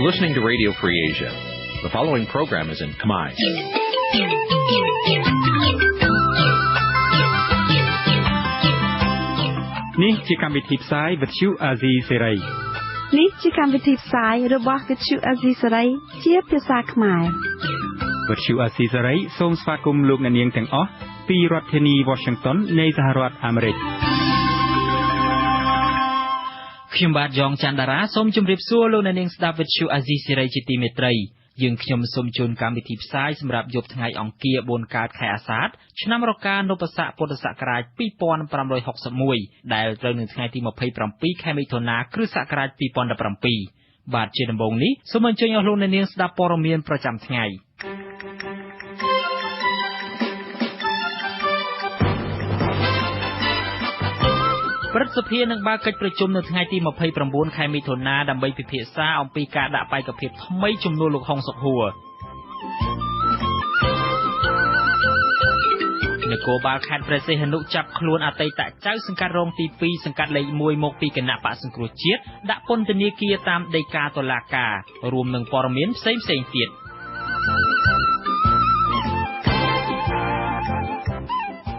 You're listening to Radio Free Asia. The following program is in Khmer. នេះជាកម្មវិធីផ្សាយវិទ្យុអាស៊ីសេរី នេះជាកម្មវិធីផ្សាយរបស់វិទ្យុអាស៊ីសេរីជាភាសាខ្មែរ វិទ្យុអាស៊ីសេរីសូមស្វាគមន៍លោកអ្នកនាងទាំងអស់ពីរដ្ឋធានី Washington នៃសហរដ្ឋអាមេរិក។ ខ្ញុំបាទយ៉ងច័ន្ទដារាសូមជម្រាបសួរលោកអ្នកនាងស្ដាប់វិទ្យុអាស៊ីសេរីជាទីមេត្រី។ យើងខ្ញុំសូមជូនកម្មវិធីផ្សាយសម្រាប់យប់ថ្ងៃអង្គារ4កើតខែអាសាឍឆ្នាំរកានុបស័កពុទ្ធសករាជ2561ដែលត្រូវនឹងថ្ងៃទី27ខែមិថុនាគ្រិស្តសករាជ2017។ បាទជាដំបូងនេះសូមអញ្ជើញអស់លោកអ្នកនាងស្ដាប់ព័ត៌មានប្រចាំថ្ងៃ។ ព្រឹទ្ធសភានឹងបើកកិច្ចប្រជុំនៅថ្ងៃទី29ខែមិថុនាដើម្បីពិភាក្សាអំពីការដាក់បេក្ខភាពថ្មីជំនួសលោកហុងសុខហួរ។ នគរបាលខេត្តព្រះសីហនុចាប់ខ្លួនអតីតចៅសង្កាត់រងទី2សង្កាត់លេខ1មកពីគណៈបកសង្គ្រោះជាតិដាក់ពន្ធនាគារតាមដីកាតុលាការ រួមនឹងព័ត៌មានផ្សេងៗទៀត។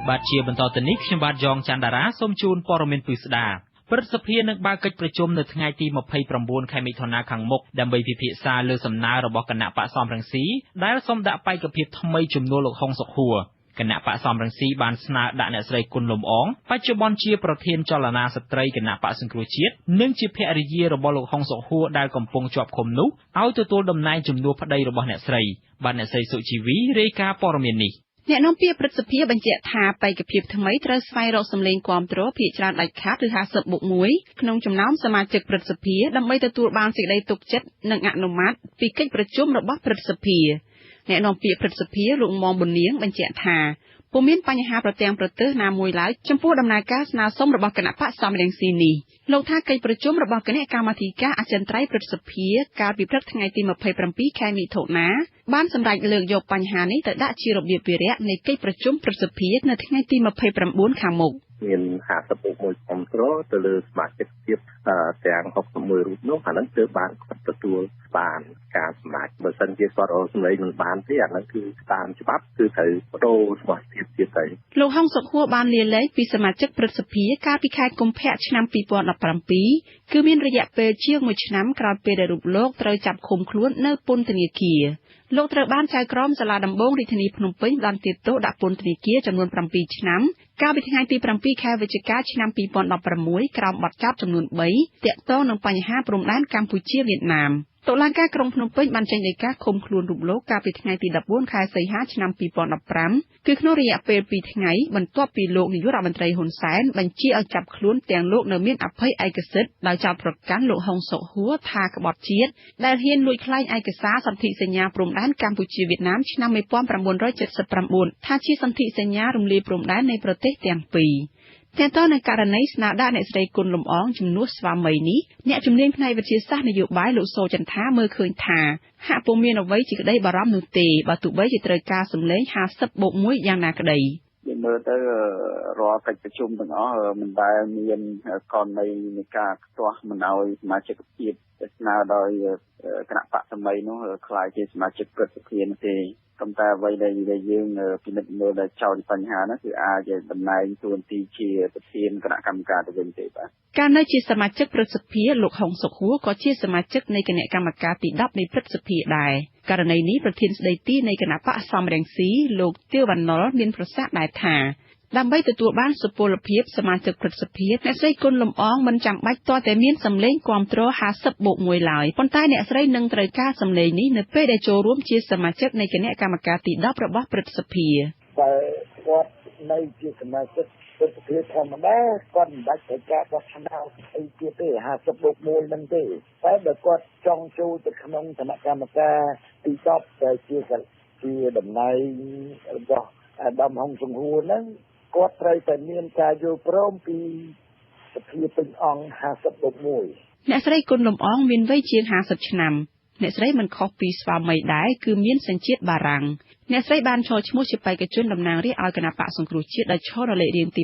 បាទជាបន្តទៅនេះខ្ញុំបាទយ៉ងច័ន្ទដារាសូមជូនព័ត៌មានពិស្ដា។ ព្រឹទ្ធសភានឹងបើកកិច្ចប្រជុំនៅថ្ងៃទី29ខែមិថុនាខាងមុខដើម្បីពិភាក្សាលើសំណើរបស់គណៈបកសំរងស៊ីដែលសូមដាក់បេក្ខភាពថ្មីជំនួសលោកហុងសុខហួរ។ គណៈបកសំរងស៊ីបានស្នើដាក់អ្នកស្រីគុណលំអងបច្ចុប្បន្នជាប្រធានចលនាស្ត្រីគណៈបកសង្គ្រោះជាតិនិងជាភរិយារបស់លោកហុងសុខហួរដែលកំពុងជាប់ឃុំនោះឲ្យទទួលតំណែងជំនួសប្តីរបស់អ្នកស្រី។ បាទអ្នកស្រីសុជីវីរាយការណ៍ព័ត៌មាននេះ។ អ្នកនាំពាក្យព្រឹទ្ធសភាបញ្ជាក់ថាបេក្ខភាពថ្មីត្រូវស្វែងរកសំឡេងគាំទ្រភាគច្រើនដាច់ខាតឬ50បូក1ក្នុងចំណោមសមាជិកព្រឹទ្ធសភាដើម្បីទទួលបានសេចក្តីទុកចិត្តនិងអនុម័តពីកិច្ចប្រជុំរបស់ព្រឹទ្ធសភា។ អ្នកនាំពាក្យព្រឹទ្ធសភាលោកមុំប៊ុននាងបញ្ជាក់ថាពុំមានបញ្ហាប្រទាំងប្រទើសណាមួយឡើយចំពោះដំណើរការស្នើសុំរបស់គណៈបកសំរងស៊ីនេះ។ លោកថាកិច្ចប្រជុំរបស់គណៈកម្មាធិការអចិន្ត្រៃយ៍ព្រឹទ្ធសភាកាលពីព្រឹកថ្ងៃទី27ខែមិថុនាបានសម្រេចលើកយកបញ្ហានេះទៅដាក់ជារបៀបវារៈនៃកិច្ចប្រជុំព្រឹទ្ធសភានៅថ្ងៃទី29ខាងមុខ។ មាន50បូក1គ្រប់គ្រងទៅលើសមាជិកភាពទាំង61រូបនោះអាហ្នឹងទើបបានគាត់ទទួលបានការសម្រេចបើសិនជាគាត់រកសម្លេងមិនបានទេអាហ្នឹងគឺតាមច្បាប់គឺត្រូវបដូរសមាជិកភាពទៀតទៅ។ លោកហុងសុខហួរបានលាលែងពីសមាជិកព្រឹទ្ធសភាកាលពីខែកុម្ភៈឆ្នាំ2017គឺមានរយៈពេលជាង1ឆ្នាំក្រោយពេលដែលរូបលោកត្រូវចាប់ឃុំខ្លួននៅពន្ធនាគារ។ លោកត្រូវបានចៅក្រមសាលាដំបងរាជធានីភ្នំពេញផ្ដន្ទាទោសដាក់ពន្ធនាគារចំនួន7ឆ្នាំកាលពីថ្ងៃទី7ខែវិច្ឆិកាឆ្នាំ2016ក្រោមបទចោទចំនួន3ទាក់ទងនឹងបញ្ហាព្រំដែនកម្ពុជាវៀតណាម។ តុលាការក្រុងភ្នំពេញបានចេញដីកាឃុំខ្លួនរូបលោកកាលពីថ្ងៃទី14ខែសីហាឆ្នាំ2015គឺក្នុងរយៈពេល2ថ្ងៃបន្ទាប់ពីលោកនាយករដ្ឋមន្ត្រីហ៊ុនសែនបញ្ជាឲ្យចាប់ខ្លួនទាំងលោកនៅមានអភ័យឯកសិទ្ធិដោយចោទប្រកាន់លោកហុងសុខហួរថាក្បត់ជាតិដែលហ៊ានលួចក្លែងឯកសារសន្ធិសញ្ញាព្រំដែនកម្ពុជាវៀតណាមឆ្នាំ1979ថាជាសន្ធិសញ្ញារំលាយព្រំដែននៃប្រទេសទាំងពីរ។ ទាក់ទងនឹងករណីស្នើដាក់អ្នកស្រីគុណលំអងជំនួសស្វាមីនេះអ្នកជំនាញផ្នែកវិទ្យាសាស្ត្រនយោបាយលោកសូចន្ទាមើលឃើញថាហាក់ពុំមានអ្វីជាក្តីបារម្ភនោះទេបើទោះបីជាត្រូវការសំឡេង50បូក1យ៉ាងណាក្តី។ មើលទៅរាល់កិច្ចប្រជុំទាំងអស់មិនដែលមានករណីនៃការខ្ទាស់មិនឲ្យសមាជិកភាពស្នើដោយគណៈបកសម័យនោះក្លាយជាសមាជិកព្រឹទ្ធសភានោះទេប៉ុន្តែអ្វីដែលយើងពិនិត្យមើលដែលចោទបញ្ហានោះគឺអាចតំណែងតួនាទីជាប្រធានគណៈកម្មការទៅវិញទេ។ បាទកាលនៅជាសមាជិកព្រឹទ្ធសភាលោកហុងសុខហួរក៏ជាសមាជិកនៃគណៈកម្មការទី10នៃព្រឹទ្ធសភាដែរ។ ករណីនេះប្រធានស្ដីទីនៃគណៈបកសំរងស៊ីលោកទាវវណ្ណុលមានប្រសាសន៍ដែរថាដើម្បីទទួលបានសុពលភាពសមាជិកព្រឹទ្ធសភាអ្នកស្រីគុណលំអងមិនចាំបាច់ទាល់តែមានសំឡេងគាំទ្រ50បូក1ឡើយប៉ុន្តែអ្នកស្រីនឹងត្រូវការសំឡេងនេះនៅពេលដែលចូលរួមជាសមាជិកនៃគណៈកម្មការទី10របស់ព្រឹទ្ធសភា។ បើគាត់នៅជាសមាជិកព្រឹទ្ធសភាធម្មតាគាត់មិនបាច់ត្រូវការបោះឆ្នោតអីទៀតទេ50បូក1ហ្នឹងទេតែបើគាត់ចង់ចូលទៅក្នុងគណៈកម្មការទី10ដែលជាតំណែងរបស់អាដាមហុងសុងហួរហ្នឹងគាត់ត្រូវតែមានការយល់ព្រមពីសភាពេញអង្គ50បូក1។ អ្នកស្រីគុណលំអងមានវ័យជាង50ឆ្នាំអ្នកស្រីមិនខុសពីស្វាមីដែរគឺមានសញ្ជាតិបារាំង។ អ្នកស្រីបានឈរឈ្មោះជាបេក្ខជនតំណាងរាស្ត្រឲ្យគណៈបកសង្គ្រោះជាតិដោយឈរនៅលេខរៀងទី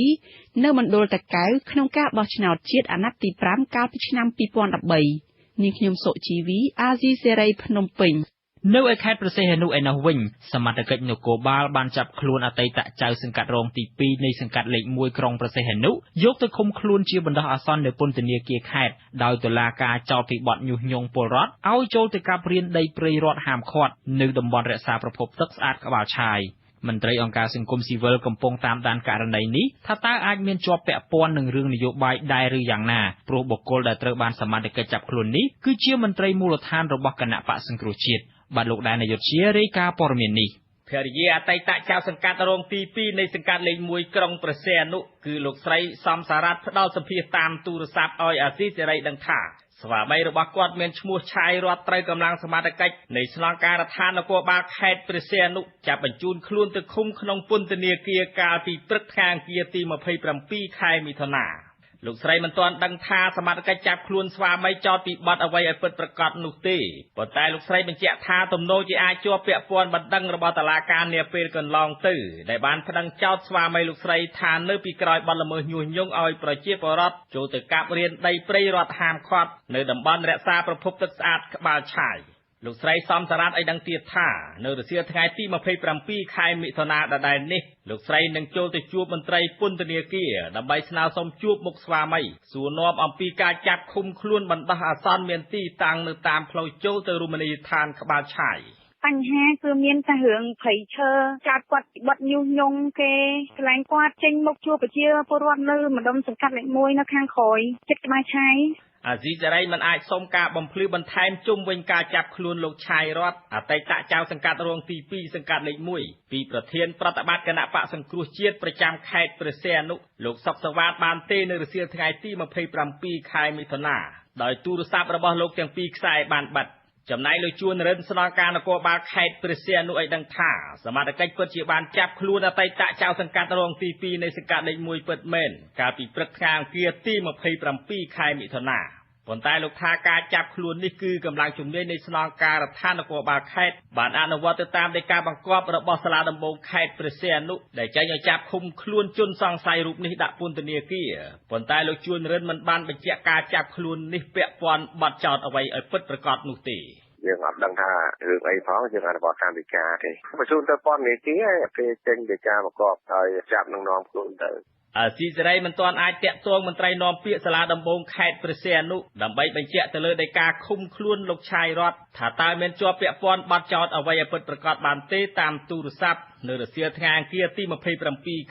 7នៅមណ្ឌលតាកែវក្នុងការបោះឆ្នោតជាតិអាណត្តិទី5កាលពីឆ្នាំ2013។ នាងខ្ញុំសុជីវី អាស៊ីសេរី ភ្នំពេញ។ នៅឯខេត្តព្រះសីហនុឯណោះវិញ សមត្ថកិច្ចនគរបាលបានចាប់ខ្លួនអតីតចៅសង្កាត់រងទី២ នៃសង្កាត់លេខ១ ក្រុងព្រះសីហនុ យកទៅឃុំខ្លួនជាបណ្ដោះអាសន្ននៅពន្ធនាគារខេត្ត ដោយតុលាការចោទពីបទញុះញង់ពលរដ្ឋឲ្យចូលទៅកាប់រានដីព្រៃរដ្ឋហាមឃាត់ នៅតំបន់រក្សាប្រភពទឹកស្អាតក្បាលឆាយ។ មន្ត្រីអង្គការសង្គមស៊ីវិលកំពុងតាមដានករណីនេះ ថាតើអាចមានជាប់ពាក់ព័ន្ធនឹងរឿងនយោបាយដែរឬយ៉ាងណា ព្រោះបុគ្គលដែលត្រូវបានសមត្ថកិច្ចចាប់ខ្លួននេះ គឺជាមន្ត្រីមូលដ្ឋានរបស់គណបក្សសង្គ្រោះជាតិ។ បាទ លោក ដែន អយុធ្យា រាយការណ៍ព័ត៌មាននេះ។ ភរិយាអតីតចៅសង្កាត់រងទី២ នៃសង្កាត់លេខ១ ក្រុងព្រះសីហនុ គឺលោកស្រី សំ សារ៉ាត់ ផ្ដល់សម្ភាសតាមទូរស័ព្ទឲ្យអាស៊ីសេរីដឹងថា ស្វាមីរបស់គាត់មានឈ្មោះ ឆាយ រដ្ឋ ត្រូវកម្លាំងសមត្ថកិច្ចនៃស្នងការដ្ឋាននគរបាលខេត្តព្រះសីហនុ ចាប់បញ្ជូនខ្លួនទៅឃុំក្នុងពន្ធនាគារកាលពីព្រឹកថ្ងៃអង្គារ ទី២៧ ខែមិថុនា។ លោកស្រីមិនទាន់ដឹងថា សមត្ថកិច្ចចាប់ខ្លួនស្វាមីចោទពីបទអ្វីឲ្យពិតប្រាកដនោះទេ ប៉ុន្តែលោកស្រីបញ្ជាក់ថា ទំនងជាអាចជាប់ពាក់ព័ន្ធបណ្ដឹងរបស់តុលាការនាពេលកន្លងទៅ ដែលបានប្ដឹងចោទស្វាមីលោកស្រីថានៅពីក្រោយបទល្មើសញុះញង់ឲ្យប្រជាពលរដ្ឋចូលទៅកាប់រានដីព្រៃរដ្ឋហាមឃាត់ នៅតំបន់រក្សាប្រភពទឹកស្អាតក្បាលឆាយ។ លោកស្រី សំ សារ៉ាត់ ឲ្យដឹងទៀតថា នៅរសៀលថ្ងៃទី២៧ ខែមិថុនា ដដែលនេះ លោកស្រីនឹងចូលទៅជួបមន្ត្រីពន្ធនាគារ ដើម្បីស្នើសុំជួបមុខស្វាមី សួរនាំអំពីការចាប់ឃុំខ្លួនបណ្ដោះអាសន្នមានទីតាំងនៅតាមផ្លូវចូលទៅរមណីយដ្ឋានក្បាលឆាយ។ បញ្ហាគឺមានតែរឿងព្រៃឈើ ចោទគាត់បទញុះញង់គេ កន្លែងគាត់ចេញមុខជួបប្រជាពលរដ្ឋនៅម្ដុំសង្កាត់លេខ១ នៅខាងក្រោយជិតក្បាលឆាយ។ អាស៊ីសេរីមិនអាចសុំការបំភ្លឺបន្ថែមជុំវិញការចាប់ខ្លួនលោក ឆាយ រដ្ឋ អតីតចៅសង្កាត់រងទី២ សង្កាត់លេខ១ ពីប្រធានប្រតិបត្តិគណបក្សសង្គ្រោះជាតិ ប្រចាំខេត្តព្រះសីហនុ លោក សុខ សាវ៉ាត បានទេ នៅរសៀលថ្ងៃទី២៧ ខែមិថុនា ដោយទូរស័ព្ទរបស់លោកទាំងពីរខ្សែបានបិទ។ ចំណែកលោក ជួន ណារិន្ទ ស្នងការនគរបាលខេត្តព្រះសីហនុ ឲ្យដឹងថា សមត្ថកិច្ចពិតជាបានចាប់ខ្លួនអតីតចៅសង្កាត់រងទី២ នៃសង្កាត់លេខ១ ពិតមែន កាលពីព្រឹកថ្ងៃអង្គារ ទី២៧ ខែមិថុនា។ ប៉ុន្តែលោកថា ការចាប់ខ្លួននេះ គឺកម្លាំងជំនាញនៃស្នងការដ្ឋាននគរបាលខេត្ត បានអនុវត្តទៅតាមដីកាបង្គាប់របស់សាលាដំបូងខេត្តព្រះសីហនុ ដែលចេញឲ្យចាប់ឃុំខ្លួនជនសង្ស័យរូបនេះដាក់ពន្ធនាគារ ប៉ុន្តែលោក ជួន ណារិន្ទ មិនបានបញ្ជាក់ការចាប់ខ្លួននេះពាក់ព័ន្ធបទចោទអ្វីឲ្យពិតប្រាកដនោះទេ៖ «យើងអត់ដឹងថារឿងអីផង យើងអនុវត្តតាមដីកាទេ បញ្ជូនទៅពន្ធនាគារ គេចេញដីកាបង្គាប់ឲ្យចាប់និងនាំខ្លួនទៅ» អាស៊ីសេរី មិនទាន់អាចទាក់ទងមន្ត្រីនាំពាក្យសាលាដំបូងខេត្តព្រះសីហនុ ដើម្បីបញ្ជាក់ទៅលើដីកាឃុំខ្លួនលោក ឆាយ រដ្ឋ ថាតើមានជាប់ពាក់ព័ន្ធបទចោទអ្វីឲ្យពិតប្រាកដបានទេតាមទូរស័ព្ទ នៅរសៀលថ្ងៃអង្គារ ទី២៧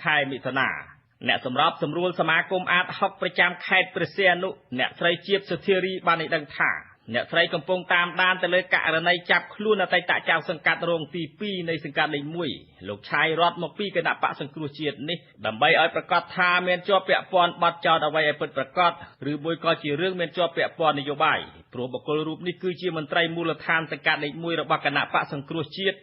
ខែមិថុនា។ អ្នកសម្របសម្រួលសមាគមអាដហុក ប្រចាំខេត្តព្រះសីហនុ អ្នកស្រី ជៀប សុធារី បានឲ្យដឹងថា អ្នកស្រីកំពុងតាមដានទៅលើករណីចាប់ខ្លួនអតីតចៅសង្កាត់រងទី២ នៃសង្កាត់លេខ១ លោក ឆាយ រដ្ឋ មកពីគណបក្សសង្គ្រោះជាតិ នេះ ដើម្បីឲ្យប្រាកដថាមានជាប់ពាក់ព័ន្ធបទចោទអ្វីឲ្យពិតប្រាកដ ឬមួយក៏ជារឿងមានជាប់ពាក់ព័ន្ធនយោបាយ ព្រោះបុគ្គលរូបនេះគឺជាមន្ត្រីមូលដ្ឋានសង្កាត់លេខ១ របស់គណបក្សសង្គ្រោះជាតិ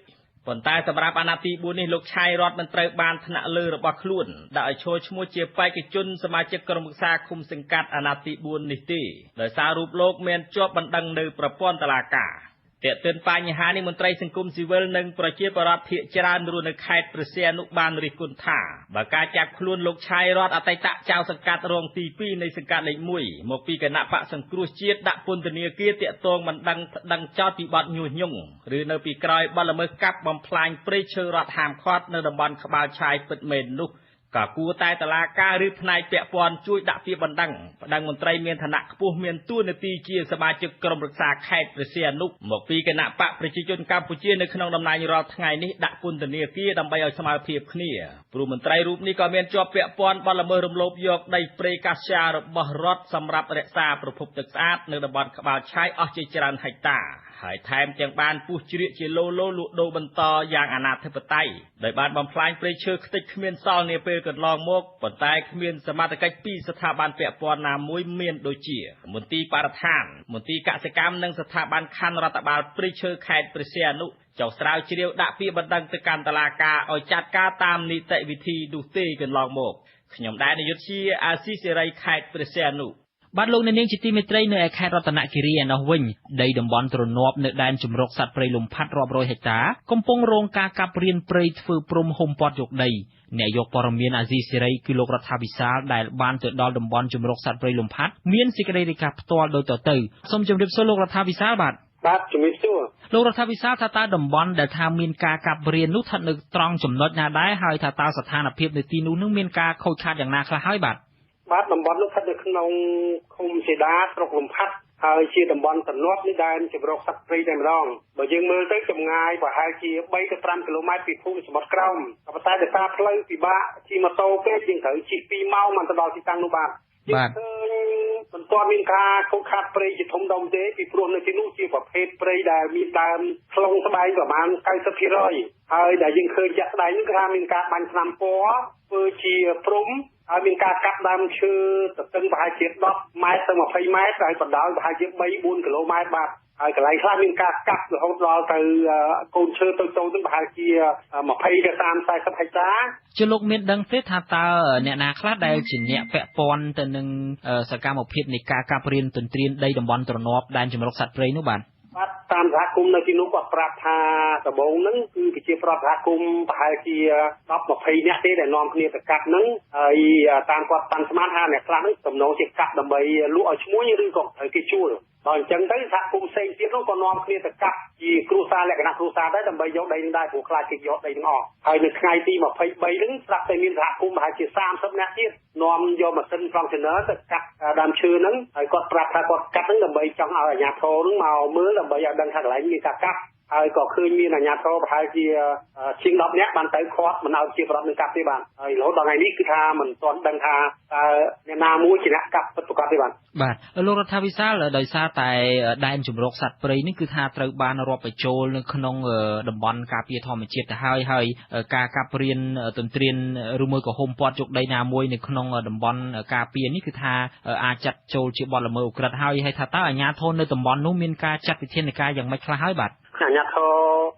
ប៉ុន្តែសម្រាប់អាណត្តិទី៤ នេះ លោក ឆាយ រដ្ឋ មិនត្រូវបានថ្នាក់លើរបស់ខ្លួនដាក់ឲ្យឈរឈ្មោះជាបេក្ខជនសមាជិកក្រុមប្រឹក្សាឃុំ-សង្កាត់អាណត្តិទី៤ នេះទេ ដោយសាររូបលោកមានជាប់បណ្ដឹងនៅប្រព័ន្ធតុលាការ។ ទាក់ទិនបញ្ហានេះ មន្ត្រីសង្គមស៊ីវិល និងប្រជាពលរដ្ឋភាគច្រើនរស់នៅខេត្តព្រះសីហនុ បានរិះគន់ថា បើការចាប់ខ្លួនលោក ឆាយ រដ្ឋ អតីតចៅសង្កាត់រងទី២ នៃសង្កាត់លេខ១ មកពីគណបក្សសង្គ្រោះជាតិ ដាក់ពន្ធនាគារទាក់ទងបណ្ដឹងប្ដឹងចោទពីបទញុះញង់ ឬនៅពីក្រោយបទល្មើសកាប់បំផ្លាញព្រៃឈើរដ្ឋហាមឃាត់នៅតំបន់ក្បាលឆាយពិតមែននោះ ក៏គួរតែតុលាការ ឬផ្នែកពាក់ព័ន្ធជួយដាក់ពាក្យបណ្ដឹង ប្ដឹងមន្ត្រីមានឋានៈខ្ពស់មានតួនាទីជាសមាជិកក្រុមប្រឹក្សាខេត្តព្រះសីហនុ មកពីគណបក្សប្រជាជនកម្ពុជា នៅក្នុងតំណែងរាល់ថ្ងៃនេះដាក់ពន្ធនាគារដើម្បីឲ្យស្មើភាពគ្នា ព្រោះមន្ត្រីរូបនេះក៏មានជាប់ពាក់ព័ន្ធបទល្មើសរំលោភយកដីព្រៃកាស្យារបស់រដ្ឋសម្រាប់រក្សាប្រភពទឹកស្អាតនៅតំបន់ក្បាលឆាយអស់ជាច្រើនហិកតារ ហើយថែមទាំងបានពុះច្រៀកជាឡូត៍ៗលក់ដូរបន្តយ៉ាងអនាធិបតេយ្យ ដោយបានបំផ្លាញព្រៃឈើខ្ទេចគ្មានសល់នាពេលកន្លងមក ប៉ុន្តែគ្មានសមត្ថកិច្ចពីស្ថាប័នពាក់ព័ន្ធណាមួយមានដូចជា មន្ទីរបរិស្ថាន មន្ទីរកសិកម្ម និងស្ថាប័នខណ្ឌរដ្ឋបាលព្រៃឈើខេត្តព្រះសីហនុ ចុះស្រាវជ្រាវដាក់ពាក្យបណ្ដឹងទៅកាន់តុលាការឲ្យចាត់ការតាមនីតិវិធីនោះទេកន្លងមក។ ខ្ញុំ ដែន យុទ្ធា អាស៊ីសេរី ខេត្តព្រះសីហនុ។ បាទលោកអ្នកនាងជាទីមេត្រីនៅឯខេត្តរតនគិរីឯណោះវិញដីតំបន់ទ្រនាប់នៅដែនជម្រកសត្វព្រៃលំផាត់រាប់រយហិកតាកំពុងរងការកាប់រានព្រៃធ្វើព្រំហ៊ុមព័ទ្ធយកដីអ្នកយកព័ត៌មានអាស៊ីសេរីគឺលោករដ្ឋាភិបាលដែលបានទៅដល់តំបន់ជម្រកសត្វព្រៃលំផាត់មានសេចក្តីរាយការណ៍ផ្ទាល់ដូចតទៅសូមជម្រាបសួរលោករដ្ឋាភិបាលបាទបាទជំរាបសួរលោករដ្ឋាភិបាលថាតើតំបន់ដែលថាមានការកាប់រាននោះស្ថិតនៅត្រង់ចំណុចណាដែរហើយថាតើស្ថានភាពនៅទីនោះនឹងមានការខូចខាតយ៉ាងណាខ្លះហើយបាទបាទតំបន់នោះស្ថិតនៅក្នុងឃុំសេដាស្រុកលំផាត់ហើយជាតំបន់ទំនាប់នេះដែនជម្រកសត្វព្រៃតែម្ដងបើយើងមើលទៅចម្ងាយប្រហែលជា3ទៅ5គីឡូម៉ែត្រពីភូមិសមុទ្រក្រោមក៏ប៉ុន្តែដោយសារផ្លូវពិបាកជិះម៉ូតូពេកយើងត្រូវជិះ2ម៉ោងបានទៅដល់ទីតាំងនោះបាទបាទឃើញមិនទាន់មានការខូចខាតព្រៃជាធំដុំទេពីព្រោះនៅទីនោះជាប្រភេទព្រៃដែលមានដើមខ្លងស្បែងប្រមាណ 90% ហើយដែលយើងឃើញជាក់ស្ដែងនោះគឺថាមានការបាញ់ថ្នាំពណ៌ធ្វើជាព្រំហើយមានការកាប់ដើមឈើទទឹងប្រហែលជា10ម៉ែត្រទៅ20ម៉ែត្រហើយបណ្ដោយប្រហែលជា3-4គីឡូម៉ែត្របាទហើយកន្លែងខ្លះមានការកាប់រហូតដល់ទៅកូនឈើតូចៗហ្នឹងប្រហែលជា20ទៅ30 40ហិកតាជាលោកមានដឹងទេថាតើអ្នកណាខ្លះដែលជាអ្នកពាក់ព័ន្ធទៅនឹងសកម្មភាពនៃការកាប់រានទន្ទ្រានដីតំបន់ទ្រនាប់ដែនជម្រកសត្វព្រៃនោះបាទបាទតាមសហគមន៍នៅទីនោះគាត់ប្រាប់ថាដំបូងហ្នឹងគឺប្រជាប្រដ្ឋសហគមន៍ប្រហែលជា10 20នាក់ទេដែលនាំគ្នាទៅកាប់ហ្នឹងហើយតាមគាត់ប៉ាន់ស្មានថាអ្នកខ្លះហ្នឹងទំនងជាកាប់ដើម្បីលក់ឲ្យឈ្មួញឬក៏ត្រូវគេជួលដល់អញ្ចឹងទៅសហគមន៍ផ្សេងទៀតនោះក៏នាំគ្នាទៅកាប់ជាគ្រួសារលក្ខណៈគ្រួសារដែរដើម្បីយកដីនឹងដែរព្រោះខ្លាចគេយកដីនឹងអស់ហើយនៅថ្ងៃទី23ហ្នឹងស្រាប់តែមានសហគមន៍ប្រហែលជា30នាក់ទៀតនាំយកម៉ាស៊ីន Functioner ទៅកាត់ដើមឈើហ្នឹងហើយគាត់ប្រាប់ថាគាត់កាត់ហ្នឹងដើម្បីចង់ឲ្យអាជ្ញាធរហ្នឹងមកមើលដើម្បីឲ្យដឹងថាកន្លែងមានការកាប់ហើយក៏ឃើញមានអាជ្ញាធរប្រហែលជាជាង10នាក់បានទៅឃាត់មិនឲ្យជាប្រដ្ឋនឹងកាប់ទេបាទហើយរហូតដល់ថ្ងៃនេះគឺថាមិនទាន់ដឹងថាតើអ្នកណាមួយជាអ្នកកាប់ពិតប្រាកដទេបាទបាទលោករដ្ឋាភិបាលដោយសារតែដែនជម្រកសត្វព្រៃនេះគឺថាត្រូវបានរាប់បញ្ចូលនៅក្នុងតំបន់ការពារធម្មជាតិទៅហើយហើយការកាប់រានទន្ទ្រានឬមួយក៏ហ៊ុមព័ទ្ធយកដីណាមួយនៅក្នុងតំបន់ការពារនេះគឺថាអាចចាត់ចូលជាបទល្មើសឧក្រិដ្ឋហើយហើយថាតើអាជ្ញាធរនៅតំបន់នោះមានការចាត់វិធានការយ៉ាងម៉េចខ្លះហើយបាទអាជ្ញាធរ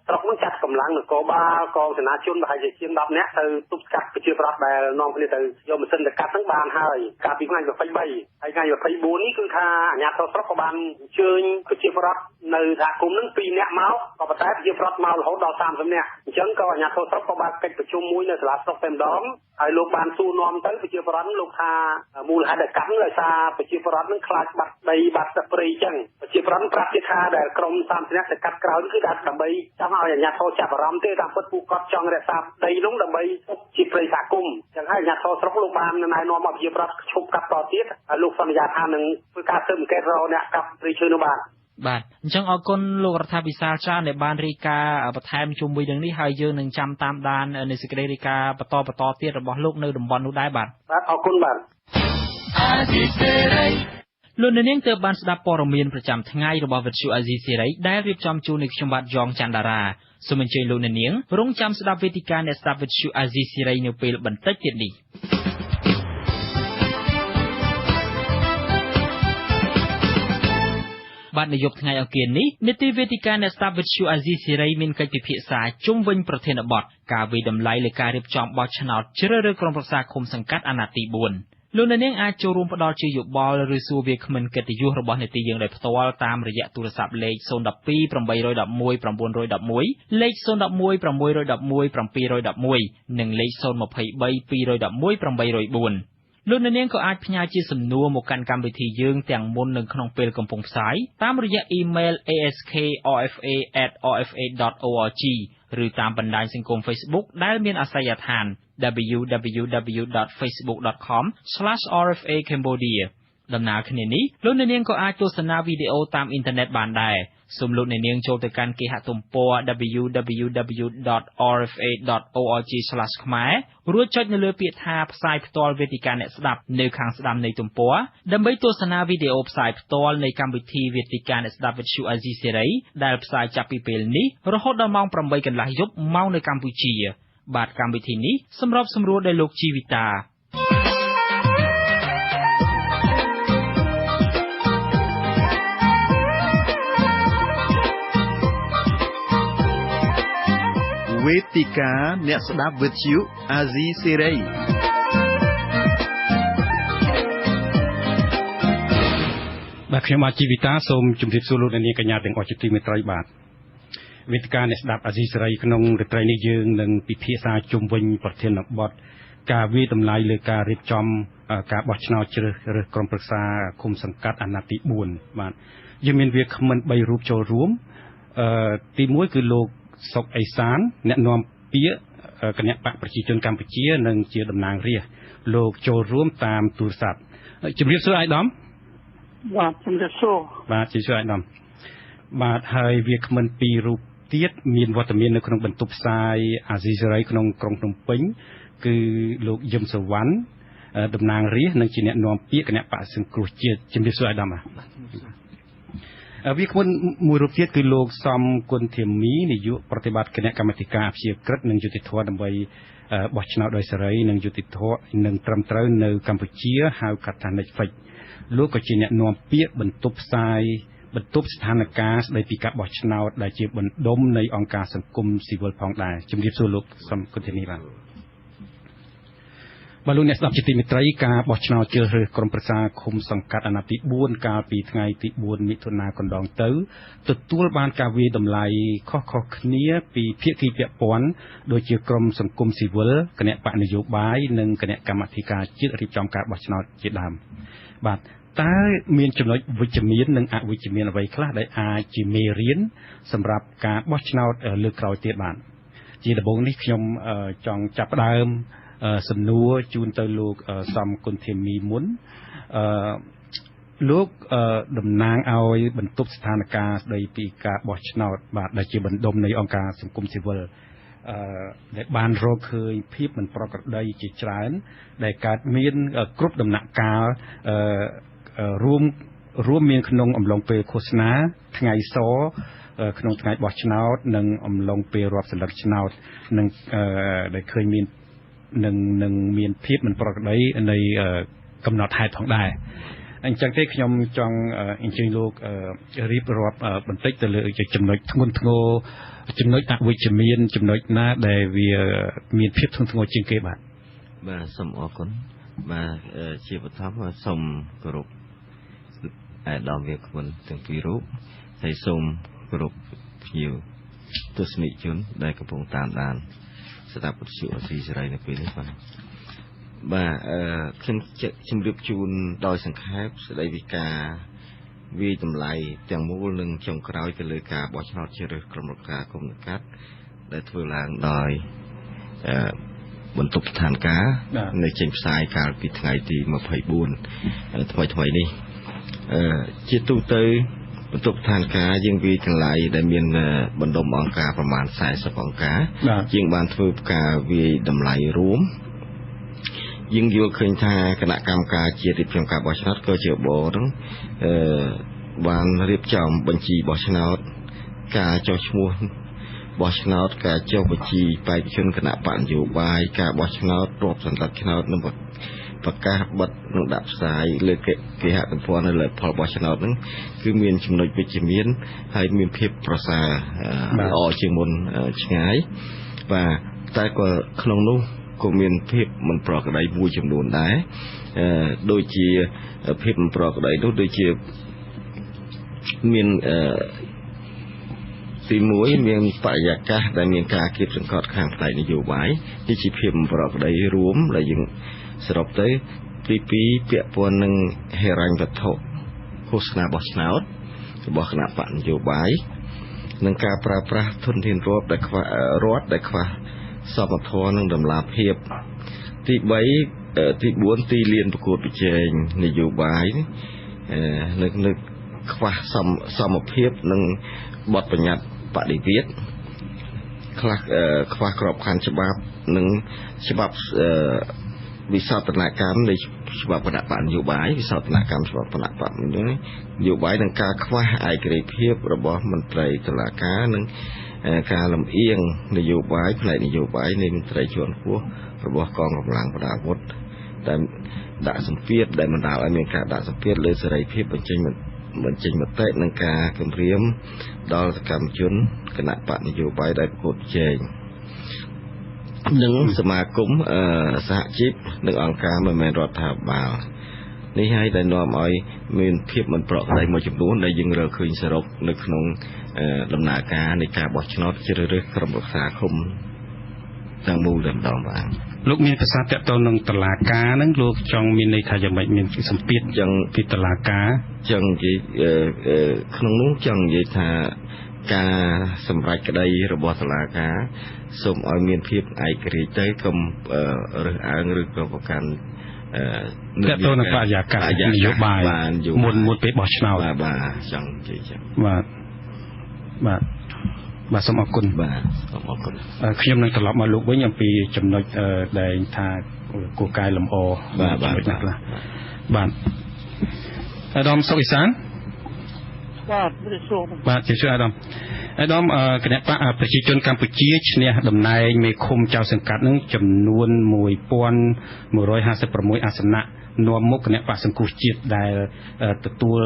ស្រុកនោះចាត់កម្លាំងនគរបាលកងសេនាជនប្រហែលជាជាង10នាក់ទៅទប់ស្កាត់ប្រជាប្រដ្ឋដែលនាំគ្នាទៅយកម៉ាស៊ីនទៅកាត់ហ្នឹងបានហើយកាលពីថ្ងៃ23ហើយថ្ងៃ24នេះគឺថាអាជ្ញាធរស្រុកក៏បានអញ្ជើញប្រជាប្រដ្ឋនៅសហគមន៍ហ្នឹង2នាក់មកក៏ប៉ុន្តែប្រជាប្រដ្ឋមករហូតដល់30នាក់អញ្ចឹងក៏អាជ្ញាធរស្រុកក៏បានកិច្ចប្រជុំមួយនៅសាលាស្រុកតែម្ដងហើយលោកបានសួរនាំទៅប្រជាប្រដ្ឋលោកថាមូលហេតុដែលកាប់នោះដោយសារប្រជាប្រដ្ឋនឹងខ្លាចបាត់ដីបាត់ព្រៃអញ្ចឹងប្រជាប្រដ្ឋប្រាប់ទៀតថាដែលក្រុម30នាក់ទៅកាត់ក្រោយគឺថាដើម្បីចង់ឲ្យអាជ្ញាធរចាប់អារម្មណ៍ទេតាមពិតពួកគាត់ចង់រក្សាដីនោះដើម្បីទុកជាព្រៃសហគមន៍អញ្ចឹងហើយអាជ្ញាធរស្រុកលោកបានណែនាំឲ្យប្រជាប្រដ្ឋឈប់កាប់តទៀតហើយលោកសន្យាថានឹងធ្វើការស៊ើបអង្កេតរកអ្នកកាប់ព្រៃឈើនោះបាទបាទអញ្ចឹងអរគុណលោករដ្ឋាភិបាលច្រើនដែលបានរាយការណ៍បន្ថែមជុំវិញនឹងនេះហើយយើងនឹងចាំតាមដាននៃសេចក្តីរាយការណ៍បន្តទៀតរបស់លោកនៅតំបន់នោះដែរបាទបាទអរគុណបាទលោកអ្នកនាងទើបបានស្ដាប់ព័ត៌មានប្រចាំថ្ងៃរបស់វិទ្យុអាស៊ីសេរីដែលរៀបចំជូននៅខ្ញុំបាទយ៉ងច័ន្ទដារាសូមអញ្ជើញលោកអ្នកនាងរងចាំស្ដាប់វេទិកាអ្នកស្ដាប់វិទ្យុអាស៊ីសេរីនៅពេលបន្តិចទៀតនេះបាទនៅយប់ថ្ងៃអង្គារនេះនីតិវេទិកាអ្នកស្ដាប់វិទ្យុអាស៊ីសេរីមានកិច្ចពិភាក្សាជុំវិញប្រធានបទការវាយតម្លៃលើការរៀបចំបោះឆ្នោតជ្រើសរើសក្រុមប្រឹក្សាឃុំសង្កាត់អាណត្តិទី4លោកអ្នកនាងអាចចូលរួមផ្ដល់ជាយោបល់ឬសួរវាគ្មិនកិត្តិយសរបស់នីតិយើងដោយផ្ទាល់តាមរយៈទូរស័ព្ទលេខ012 811 911លេខ011 611 711និងលេខ023 211 804លោកអ្នកនាងក៏អាចផ្ញើជាសំណួរមកកាន់កម្មវិធីយើងទាំងមុននិងក្នុងពេលកំពុងផ្សាយតាមរយៈអ៊ីមែល askrfa@rfa.org ឬតាមបណ្ដាញសង្គម Facebook ដែលមានអាសយដ្ឋាន www.facebook.com/rfa cambodia ដំណើរគ្នានេះលោកអ្នកនាងក៏អាចទស្សនាវីដេអូតាមអ៊ីនធឺណិតបានដែរសូមលោកអ្នកនាងចូលទៅកាន់គេហទំព័រ www.rfa.org/ខ្មែររួចចុចនៅលើពាក្យថាផ្សាយផ្ទាល់វេទិកាអ្នកស្ដាប់នៅខាងស្ដាំនៃទំព័រដើម្បីទស្សនាវីដេអូផ្សាយផ្ទាល់នៃកម្មវិធីវេទិកាអ្នកស្ដាប់វិទ្យុអាស៊ីសេរីដែលផ្សាយចាប់ពីពេលនេះរហូតដល់ម៉ោង 8:30 កន្លះយប់ម៉ោងនៅកម្ពុជាបាទកម្មវិធីនេះសម្របសម្រួលដោយលោកជីវិតាវេទិកាអ្នកស្ដាប់វិទ្យុអាស៊ីសេរី បាទខ្ញុំបាទជីវិតាសូមជម្រាបសួរលោកអ្នកនាងកញ្ញាទាំងអស់ជាទីមេត្រីបាទវេទិកាអ្នកស្ដាប់អាស៊ីសេរីក្នុងរាត្រីនេះយើងនឹងពិភាក្សាជុំវិញប្រធានបទការវាយតម្លៃលើការរៀបចំការបោះឆ្នោតជ្រើសរើសក្រុមប្រឹក្សាឃុំសង្កាត់អាណត្តិទី4បាទយើងមានវាគ្មិន3រូបចូលរួមទី1គឺលោកសុកអេសានអ្នកនាំពាក្យគណៈបកប្រជាជនកម្ពុជានិងជាតំណាងរាស្ត្រលោកចូលរួមតាមទូរស័ព្ទជំរាបសួរអាយដាមបាទជំរាបសួរបាទជំរាបសួរអាយដាមបាទហើយវាគ្មិនពីររូបទៀតមានវត្តមាននៅក្នុងបន្ទប់ផ្សាយអាស៊ីសេរីក្នុងក្រុងភ្នំពេញគឺលោកយឹមសវណ្ណតំណាងរាស្ត្រនិងជាអ្នកនាំពាក្យគណៈបកសង្គ្រោះជាតិជំរាបសួរអាយដាមវាគ្មិនមួយរូបទៀតគឺលោកសំគុណធាមីនាយកប្រតិបត្តិគណៈកម្មាធិការអព្យាក្រឹតនិងយុត្តិធម៌ដើម្បីបោះឆ្នោតដោយសេរីនិងយុត្តិធម៌និងត្រឹមត្រូវនៅកម្ពុជាហៅកាត់ថា Netflix លោកក៏ជាអ្នកនាំពាក្យបន្ទប់ផ្សាយបន្ទប់ស្ថានភាពស្ដីពីការបោះឆ្នោតដែលជាបណ្ដុំនៃអង្គការសង្គមស៊ីវិលផងដែរជំរាបសួរលោកសំគុណធាមីបាទបាទលោកអ្នកស្ដាប់ជាទីមេត្រីការបោះឆ្នោតជ្រើសរើសក្រុមប្រឹក្សាឃុំសង្កាត់អាណត្តិទី4កាលពីថ្ងៃទី4មិថុនាកន្លងទៅទទួលបានការវាយតម្លៃខុសៗគ្នាពីភាគីពាក់ព័ន្ធដូចជាក្រុមសង្គមស៊ីវិលគណៈបកនយោបាយនិងគណៈកម្មាធិការជាតិរៀបចំការបោះឆ្នោតជាដើមបាទតើមានចំណុចវិជ្ជមាននិងអវិជ្ជមានអ្វីខ្លះដែលអាចជាមេរៀនសម្រាប់ការបោះឆ្នោតលើកក្រោយទៀតបាទជាដំបូងនេះខ្ញុំចង់ចាប់ផ្ដើមសំណួរជូនទៅលោកសំគុណធាមីមុនលោកតំណាងឲ្យបន្ទប់ស្ថានភាពស្ដីពីការបោះឆ្នោតបាទដែលជាបណ្ដុំនៃអង្គការសង្គមស៊ីវិលដែលបានរកឃើញភាពមិនប្រក្រតីជាច្រើនដែលកើតមានគ្រប់ដំណាក់កាលរួមមានក្នុងអំឡុងពេលឃោសនាថ្ងៃសក្នុងថ្ងៃបោះឆ្នោតនិងអំឡុងពេលរាប់សន្លឹកឆ្នោតនិងដែលឃើញមាននឹងមានភាពមិនប្រក្រតីនៃកំណត់ហេតុផងដែរអញ្ចឹងទេខ្ញុំចង់អញ្ជើញលោករៀបរាប់បន្តិចទៅលើចំណុចធ្ងន់ធ្ងរចំណុចអវិជ្ជមានចំណុចណាដែលវាមានភាពធ្ងន់ធ្ងរជាងគេបាទបាទសូមអរគុណបាទជាបឋមសូមគោរពអាដាមវាគ្មិនទាំងពីររូបហើយសូមគោរពភ្ញៀវទស្សនិកជនដែលកំពុងតាមដានស្ដាប់វិទ្យុអាស៊ីសេរីនៅពេលនេះបាទបាទខ្ញុំជម្រាបជូនដោយសង្ខេបស្ដីពីការវាយតម្លៃទាំងមូលនិងចុងក្រោយទៅលើការបោះឆ្នោតជ្រើសរើសក្រុមប្រឹក្សាគុំសង្កាត់ដែលធ្វើឡើងដោយបន្ទប់ស្ថានភាពនៅចេញផ្សាយកាលពីថ្ងៃទី24ថ្មីៗនេះជាទូទៅបន្ទប់ស្ថានភាពយើងវាយតម្លៃដែលមានបណ្ដុំអង្គការប្រមាណ40អង្គការយើងបានធ្វើការវាយតម្លៃរួមយើងយល់ឃើញថាគណៈកម្មការជាតិរៀបចំការបោះឆ្នោតក៏ជាបហ្នឹងបានរៀបចំបញ្ជីបោះឆ្នោតការចុះឈ្មោះបោះឆ្នោតការចុះបញ្ជីបេក្ខជនគណៈបកនយោបាយការបោះឆ្នោតរាប់សន្លឹកឆ្នោតនិងប្រកាសបិទនិងដាក់ផ្សាយលើគេហទំព័រនៅលើផលបោះឆ្នោតហ្នឹងគឺមានចំណុចវិជ្ជមានហើយមានភាពប្រសើរល្អជាងមុនឆ្ងាយបាទតែក៏ក្នុងនោះក៏មានភាពមិនប្រក្រតីមួយចំនួនដែរដូចជាភាពមិនប្រក្រតីនោះដូចជាមានទី1មានបរិយាកាសដែលមានការគៀបសង្កត់ខាងផ្នែកនយោបាយនេះជាភាពមិនប្រក្រតីរួមដែលយើងសរុបទៅទី2ពាក់ព័ន្ធនឹងហិរញ្ញវត្ថុឃោសនាបោះឆ្នោតរបស់គណៈបកនយោបាយនិងការប្រើប្រាស់ធនធានរដ្ឋដែលខ្វះសមធម៌និងតម្លាភាពទី3ទី4ទីលានប្រកួតប្រជែងនយោបាយនៅខ្វះសមភាពនិងបទបញ្ញត្តិបដិវត្តខ្លះខ្វះក្របខ័ណ្ឌច្បាប់និងច្បាប់វិសោធនកម្មនៃច្បាប់គណៈបកនយោបាយវិសោធនកម្មច្បាប់គណៈបកនយោបាយនិងការខ្វះឯករាជ្យភាពរបស់មន្ត្រីតុលាការនិងការលំអៀងនយោបាយផ្នែកនយោបាយនៃមន្ត្រីជាន់ខ្ពស់របស់កងកម្លាំងប្រដាប់អាវុធដែលដាក់សម្ពាធដែលបណ្ដាលឲ្យមានការដាក់សម្ពាធលើសេរីភាពបញ្ចេញមតិនិងការគំរាមដល់សកម្មជនគណៈបកនយោបាយដែលប្រកួតប្រជែងនិងសមាគមសហជីពនិងអង្គការមិនមែនរដ្ឋាភិបាល នេះហើយដែលនាំឲ្យមានភាពមិនប្រក្រតីមួយចំនួនដែលយើងរកឃើញសរុបនៅក្នុងដំណើរការនៃការបោះឆ្នោតជ្រើសរើសក្រុមប្រឹក្សាឃុំទាំងមូលតែម្ដងបាទលោកមានប្រសាសន៍ទាក់ទងនឹងតឡាការហ្នឹងលោកចង់មានន័យថាយ៉ាងម៉េចមានសម្ពាធចឹងពីតឡាការចឹងនិយាយក្នុងនោះចង់និយាយថាការសម្រេចក្តីរបស់តុលាការសូមឲ្យមានភាពឯករាជ្យទៅកុំរើសអើងឬក៏ប្រកាន់ទាក់ទងនឹងបរិយាកាសនយោបាយមុនពេលបោះឆ្នោតបាទចង់និយាយចឹងបាទបាទបាទសូមអរគុណបាទសូមអរគុណខ្ញុំនឹងត្រឡប់មកលោកវិញអំពីចំណុចដែលថាគួរកែលម្អបាទចំណុចណាខ្លះបាទអាដាមសុកអេសានបាទជម្រាបសួរបាទជម្រាបសួរអាដាមអាដាមគណៈបកប្រជាជនកម្ពុជាឈ្នះតំណែងមេឃុំចៅសង្កាត់នឹងចំនួន1156អាសនៈនាំមុខគណៈបកសង្គ្រោះជាតិដែលទទួល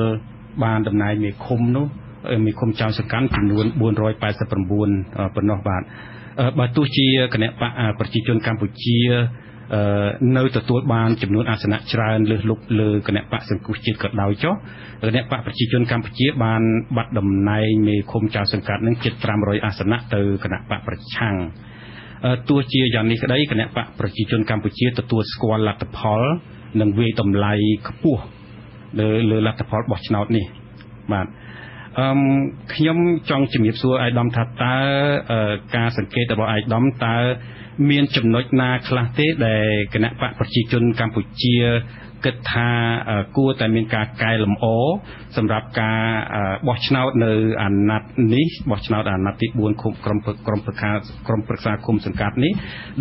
បានតំណែងមេឃុំនោះមេឃុំចៅសង្កាត់ចំនួន489ប៉ុណ្ណោះបាទបើទោះជាគណៈបកប្រជាជនកម្ពុជានៅទទួលបានចំនួនអាសនៈច្រើនលើសលប់លើគណៈបកសង្គ្រោះជាតិក៏ដោយចុះគណៈបកប្រជាជនកម្ពុជាបានបាត់តំណែងមេឃុំចៅសង្កាត់នឹងជិត500អាសនៈទៅគណៈបកប្រឆាំងទោះជាយ៉ាងនេះក្តីគណៈបកប្រជាជនកម្ពុជាទទួលស្គាល់លទ្ធផលនិងវាយតម្លៃខ្ពស់លើលទ្ធផលបោះឆ្នោតនេះបាទខ្ញុំចង់ជំរាបសួរអាយដាមថាតើការសង្កេតរបស់អាយដាមតើមានចំណុចណាខ្លះទេដែលគណៈបកប្រជាជនកម្ពុជាគិតថាគួរតែមានការកែលម្អសម្រាប់ការបោះឆ្នោតនៅអាណត្តិនេះបោះឆ្នោតអាណត្តិទី4ឃុំក្រុមប្រឹក្សាឃុំសង្កាត់នេះ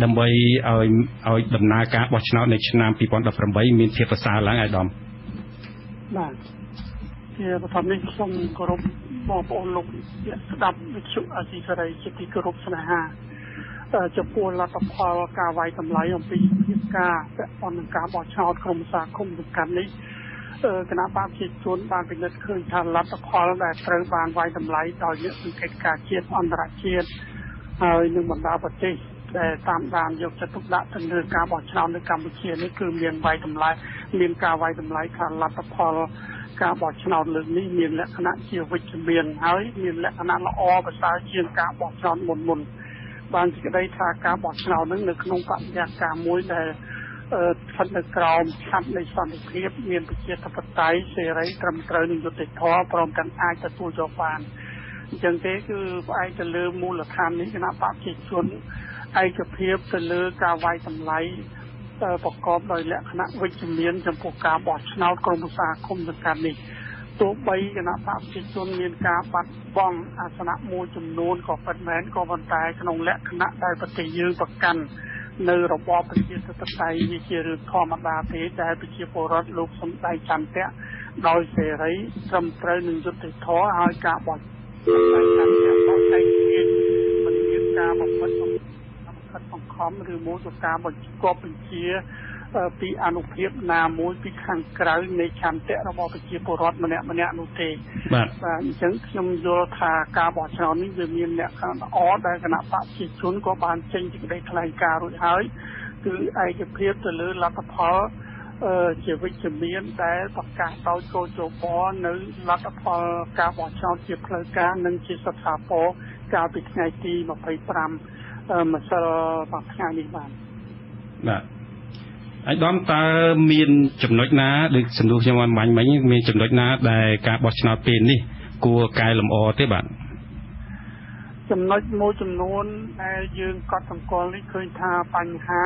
ដើម្បីឲ្យដំណើរការបោះឆ្នោតនៅឆ្នាំ2018មានភាពប្រសើរឡើងអាយដាមបាទជាបឋមនេះសូមគោរពបងប្អូនលោកអ្នកស្ដាប់វិទ្យុអាស៊ីសេរីជាទីគោរពស្នេហាចំពោះលទ្ធផលការវាយតម្លៃអំពីភាពការពាក់ព័ន្ធនឹងការបោះឆ្នោតក្រុមសាឃុំសង្កាត់នេះគណៈបកប្រជាជនបានពិនិត្យឃើញថាលទ្ធផលដែលត្រូវបានវាយតម្លៃដោយអ្នកសង្កេតការណ៍ជាតិអន្តរជាតិហើយនឹងបណ្ដាប្រទេសដែលតាមដានយកចិត្តទុកដាក់ទៅលើការបោះឆ្នោតនៅកម្ពុជានេះគឺមានវាយតម្លៃមានការវាយតម្លៃថាលទ្ធផលការបោះឆ្នោតលើកនេះមានលក្ខណៈជាវិជ្ជមានហើយមានលក្ខណៈល្អប្រសើរជាងការបោះឆ្នោតមុនបានសេចក្តីថាការបោះឆ្នោតនឹងនៅក្នុងបរិយាកាសមួយដែលស្ថិតនៅក្រោមឆត្រនៃសន្តិភាពមានប្រជាធិបតេយ្យសេរីត្រឹមត្រូវនិងយុត្តិធម៌ព្រមទាំងអាចទទួលយកបានអញ្ចឹងទេគឺផ្អែកទៅលើមូលដ្ឋាននេះគណៈបកប្រជាជនឯកភាពទៅលើការវាយតម្លៃប្រកបដោយលក្ខណៈវិជ្ជមានចំពោះការបោះឆ្នោតក្រុមប្រឹក្សាឃុំសង្កាត់នេះទោះបីគណៈបកប្រជាជនមានការបាត់បង់អាសនៈមួយចំនួនក៏ពិតមែនក៏ប៉ុន្តែក្នុងលក្ខណៈដែលប្រទេសយើងប្រកាន់នៅរបបប្រជាធិបតេយ្យវាជារឿងធម្មតាទេដែលប្រជាពលរដ្ឋលោកសម្ដែងឆន្ទៈដោយសេរីត្រឹមត្រូវនឹងយុត្តិធម៌ហើយការបោះសម្ដែងឆន្ទៈដោយឯករាជ្យមិនមានការបំផិតបង្ខំឬមួយក៏ការបញ្ជាប់បញ្ជាពីអនុភាពណាមួយពីខាងក្រៅនៃឆន្ទៈរបស់ប្រជាពលរដ្ឋម្នាក់ម្នាក់នោះទេបាទអញ្ចឹងខ្ញុំយល់ថាការបោះឆ្នោតនេះវាមានលក្ខណៈល្អដែលគណៈបកប្រជាជនក៏បានចេញសេចក្តីថ្លែងការណ៍រួចហើយគឺឯកភាពទៅលើលទ្ធផលជាវិជ្ជមានដែលប្រកាសដោយគ.ជ.បនៅលទ្ធផលការបោះឆ្នោតជាផ្លូវការនិងជាស្ថាពរកាលពីថ្ងៃទី25ម្សិលមួយថ្ងៃនេះបាទបាទអាយដាមតើមានចំណុចណាដូចសំណួរខ្ញុំបានបាញ់មិញមានចំណុចណាដែលការបោះឆ្នោតពេលនេះគួរកែលម្អទេបាទចំណុចមួយចំនួនដែលយើងកត់សម្គាល់នេះឃើញថាបញ្ហា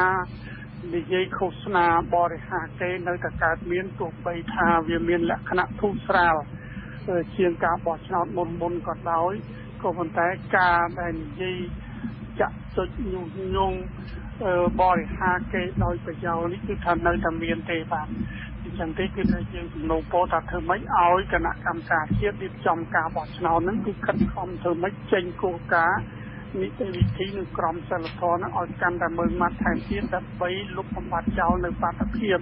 និយាយឃោសនាបរិហាគេនៅតែកើតមានទោះបីថាវាមានលក្ខណៈធូរស្រាលជាងការបោះឆ្នោតមុនក៏ដោយក៏ប៉ុន្តែការដែលនិយាយចាក់ចុចញុះញង់បរិហាគេដោយប្រយោលនេះគឺថានៅតែមានទេបាទអញ្ចឹងទេគឺថាយើងសំណូមពរថាធ្វើម៉េចឲ្យគណៈកម្មការជាតិរៀបចំការបោះឆ្នោតហ្នឹងគឺខិតខំធ្វើម៉េចចេញគោលការណ៍នីតិវិធីនិងក្រមសីលធម៌ហ្នឹងឲ្យកាន់តែម៉ឺងម៉ាត់ថែមទៀតដើម្បីលុបបំបាត់ចោលនៅបាតុភាព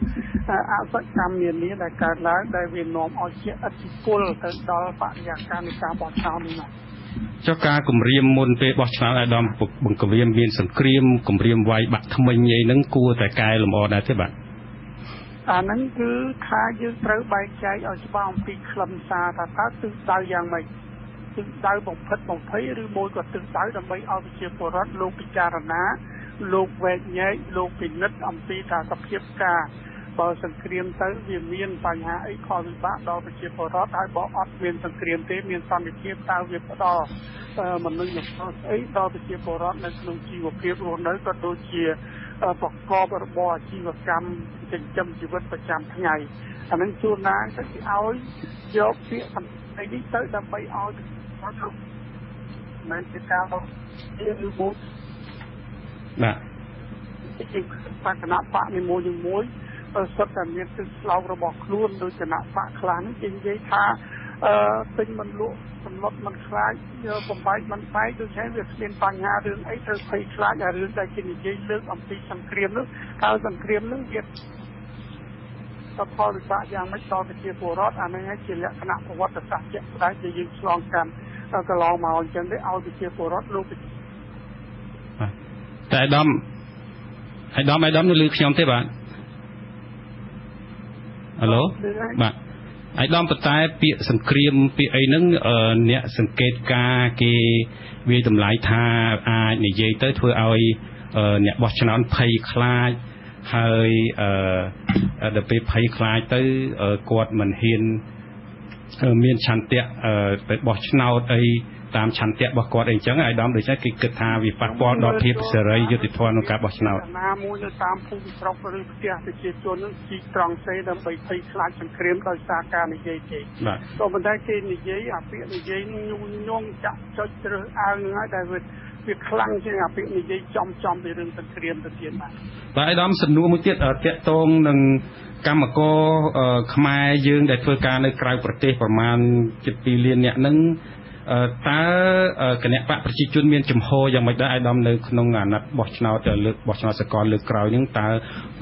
អសកម្មនានាដែលកើតឡើងដែលវានាំឲ្យជាឥទ្ធិពលទៅដល់បរិយាកាសនៃការបោះឆ្នោតនេះបាទចុះការគម្រាមមុនពេលបោះឆ្នោតឲ្យដំបង្ក្រាមមានសង្គ្រាមគម្រាមវាយបាក់ថ្មិញអីហ្នឹងគួរតែកែលម្អដែរទេបាទ អាហ្នឹងគឺថាយើងត្រូវបែងចែកឲ្យច្បាស់អំពីខ្លឹមសារថាតើទិសដៅយ៉ាងម៉េចទិសដៅបំផិតបំភ័យឬមួយក៏ទិសដៅដើម្បីឲ្យប្រជាពលរដ្ឋលោកពិចារណាលោកវែកញែកលោកពិនិត្យអំពីថាសភាពការបើសង្គ្រាមទៅវាមានបញ្ហាអីផលវិបាកដល់ប្រជាពលរដ្ឋហើយបើអត់មានសង្គ្រាមទេមានសន្តិភាពតើវាផ្ដល់មនុស្សផលស្អីដល់ប្រជាពលរដ្ឋនៅក្នុងជីវភាពរស់នៅក៏ដូចជាប្រកបរបរអាជីវកម្មចិញ្ចឹមជីវិតប្រចាំថ្ងៃអានឹងជួនណាទៅគេឲ្យយកពាក្យសម្ដីនេះទៅដើម្បីឲ្យមិនជាការឬមួយបាទជាបកណបកនីមួយៗសុទ្ធតែមានទិសស្លោករបស់ខ្លួនដោយគណៈបកខ្លះនេះគេនិយាយថាទិញមិនលក់សម្លុតមិនខ្លាចបំបែកមិនបែកដូច្នេះវាគ្មានបញ្ហារឿងអីត្រូវភ័យខ្លាចអារឿងដែលគេនិយាយលើកអំពីសង្គ្រាមនោះតើសង្គ្រាមនោះវាផលវិបាកយ៉ាងម៉េចដល់ប្រជាពលរដ្ឋអានេះជាលក្ខណៈប្រវត្តិសាស្ត្រជាក់ស្ដែងដែលយើងឆ្លងកាត់កន្លងមកអញ្ចឹងទេឲ្យប្រជាពលរដ្ឋលោកតែអាយដាមអាយដាមនៅលើខ្ញុំទេបាទហៅឡូបាទអាយដាមប៉ុន្តែពាក្យសង្គ្រាមពាក្យអីហ្នឹងអ្នកសង្កេតការគេវាតម្លៃថាអាចនិយាយទៅធ្វើឲ្យអ្នកបោះឆ្នោតភ័យខ្លាចហើយដល់ពេលភ័យខ្លាចទៅគាត់មិនហ៊ានមានឆន្ទៈទៅបោះឆ្នោតអីតាមឆន្ទៈរបស់គាត់អីចឹងអាយដាមដូច្នេះគេគិតថាវាប៉ះពាល់ដល់ភាពសេរីយុត្តិធម៌ក្នុងការបោះឆ្នោតណាមួយនៅតាមភូមិស្រុកឬផ្ទះប្រជាជននឹងជីកត្រង់សេដើម្បីភ័យខ្លាចសង្គ្រាមដោយសារការនិយាយទេបាទក៏ប៉ុន្តែគេនិយាយអាពាក្យនិយាយញុះញង់ចាក់ចុចជ្រើសអើងហ្នឹងហើយដែលវាខ្លាំងជាងអាពាក្យនិយាយចំពីរឿងសង្គ្រាមទៅទៀតបាទបាទអាយដាមសំណួរមួយទៀតតាក់ទងនឹងកម្មករខ្មែរយើងដែលធ្វើការនៅក្រៅប្រទេសប្រមាណជិត2លានអ្នកហ្នឹងតើគណៈបកប្រជាជនមានចំហយ៉ាងម៉េចដែរអាយដាមនៅក្នុងអាណត្តិបោះឆ្នោតលើកបោះឆ្នោតសកលលើកក្រោយហ្នឹងតើ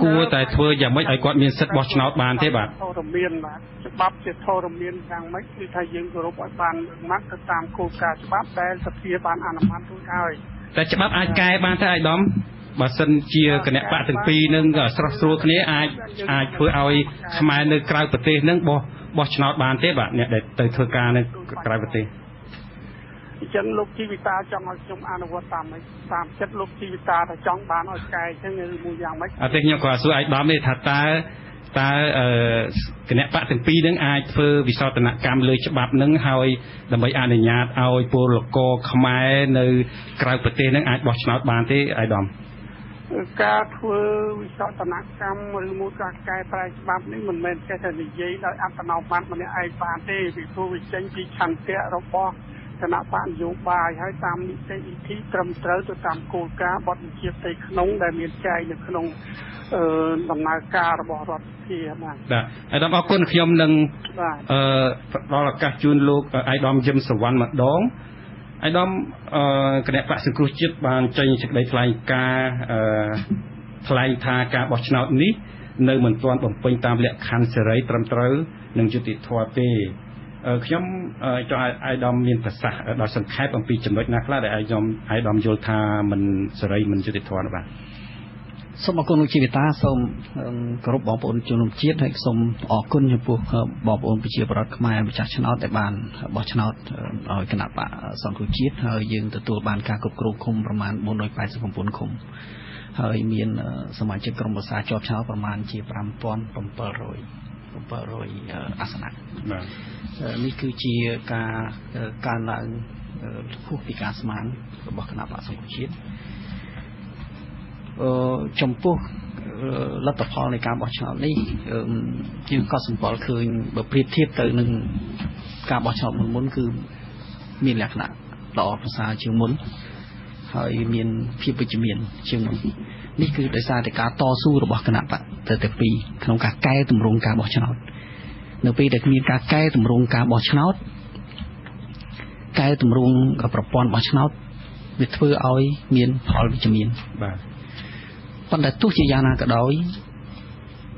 គួរតែធ្វើយ៉ាងម៉េចឲ្យគាត់មានសិទ្ធិបោះឆ្នោតបានទេបាទធរមានបាទច្បាប់ជាធរមានយ៉ាងម៉េចគឺថាយើងគោរពឲ្យបានម៉ាត់ទៅតាមគោលការណ៍ច្បាប់ដែលសភាបានអនុម័តរួចហើយតែច្បាប់អាចកែបានទេអាយដាមបើសិនជាគណៈបកទាំងពីរនឹងស្រស់ស្រួលគ្នាអាចធ្វើឲ្យខ្មែរនៅក្រៅប្រទេសនឹងបោះឆ្នោតបានទេបាទអ្នកដែលទៅធ្វើការនៅក្រៅប្រទេសអញ្ចឹងលោកជីវិតាចង់ឲ្យខ្ញុំអនុវត្តតាមតាមចិត្តលោកជីវិតាថាចង់បានឲ្យកែអញ្ចឹងឬមួយយ៉ាងម៉េចអត់ទេខ្ញុំក៏សួរអាយដាមនេះថាតើគណៈបកទាំងពីរនឹងអាចធ្វើវិសោធនកម្មលើច្បាប់នឹងហើយដើម្បីអនុញ្ញាតឲ្យពលករខ្មែរនៅក្រៅប្រទេសនឹងអាចបោះឆ្នោតបានទេអាយដាមការធ្វើវិសោធនកម្មឬមួយការកែប្រែច្បាប់នេះមិនមែនចេះតែនិយាយដោយអត្តនោម័តម្នាក់ឯងបានទេពីព្រោះវាចេញពីឆន្ទៈរបស់គណៈបកនយោបាយហើយតាមនីតិវិធីត្រឹមត្រូវទៅតាមគោលការណ៍បទបញ្ជាផ្ទៃក្នុងដែលមានចែងនៅក្នុងដំណើរការរបស់រដ្ឋសភាបាទបាទអាយដាមអរគុណខ្ញុំនឹងផ្ដល់ឱកាសជូនលោកអាយដាមយឹមសវណ្ណម្ដងអាយដាមគណៈបកសង្គ្រោះជាតិបានចេញសេចក្តីថ្លែងការណ៍ថ្លែងថាការបោះឆ្នោតនេះនៅមិនទាន់បំពេញតាមលក្ខខណ្ឌសេរីត្រឹមត្រូវនិងយុត្តិធម៌ទេខ្ញុំចង់ឲ្យអាយដាមមានប្រសាសន៍ដល់សង្ខេបអំពីចំណុចណាខ្លះដែលអាយដាមយល់ថាមិនសេរីមិនយុត្តិធម៌នោះបាទសូមអរគុណលោកជីវិតាសូមគោរពបងប្អូនជនរួមជាតិហើយសូមអរគុណចំពោះបងប្អូនប្រជាពលរដ្ឋខ្មែរម្ចាស់ឆ្នោតដែលបានបោះឆ្នោតឲ្យគណៈបកសង្គ្រោះជាតិហើយយើងទទួលបានការគ្រប់គ្រងឃុំប្រមាណ489ឃុំហើយមានសមាជិកក្រុមប្រឹក្សាជាប់ឆ្នោតប្រមាណជា5700 700អាសនៈបាទនេះគឺជាការកើនឡើងហួសពីការស្មានរបស់គណៈបកសង្គ្រោះជាតិចំពោះលទ្ធផលនៃការបោះឆ្នោតនេះយើងក៏សម្គាល់ឃើញបើប្រៀបធៀបទៅនឹងការបោះឆ្នោតមុនគឺមានលក្ខណៈល្អប្រសើរជាងមុនហើយមានភាពវិជ្ជមានជាងមុននេះគឺដោយសារតែការតស៊ូរបស់គណៈបកទៅតែពីរក្នុងការកែតម្រង់ការបោះឆ្នោតនៅពេលដែលមានការកែតម្រង់ការបោះឆ្នោតកែតម្រង់ប្រព័ន្ធបោះឆ្នោតវាធ្វើឲ្យមានផលវិជ្ជមានបាទប៉ុន្តែទោះជាយ៉ាងណាក៏ដោយ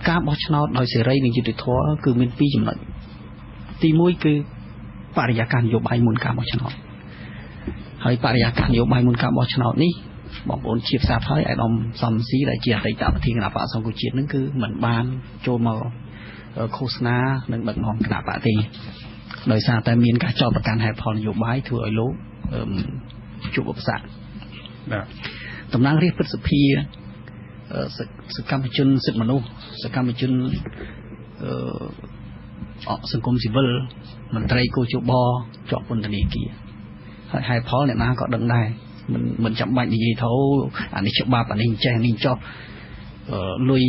ការបោះឆ្នោតដោយសេរីនិងយុត្តិធម៌គឺមានពីរចំណុចទី1គឺបរិយាកាសនយោបាយមុនការបោះឆ្នោតហើយបរិយាកាសនយោបាយមុនការបោះឆ្នោតនេះ បងប្អូនជាផ្សារហើយអាដាមសំស៊ីដែលជាអតីតប្រធានគណៈបកសង្គ្រោះជាតិនឹងគឺមិនបានចូលមកឃោសនានិងដឹកនាំគណៈបកទេដោយសារតែមានការចោទប្រកាន់ហេតុផលនយោបាយធ្វើឲ្យលោកជួបឧបសគ្គបាទតំណាងរាស្ត្រព្រឹទ្ធសភាសកម្មជនសិទ្ធិមនុស្សសកម្មជនសង្គមស៊ីវិលមន្ត្រីគជបជាប់ពន្ធនាគារហើយហេតុផលអ្នកណាក៏ដឹងដែរមិនចាំបាច់និយាយថាអានេះច្បាប់អានេះចេះនេះចោះលុយ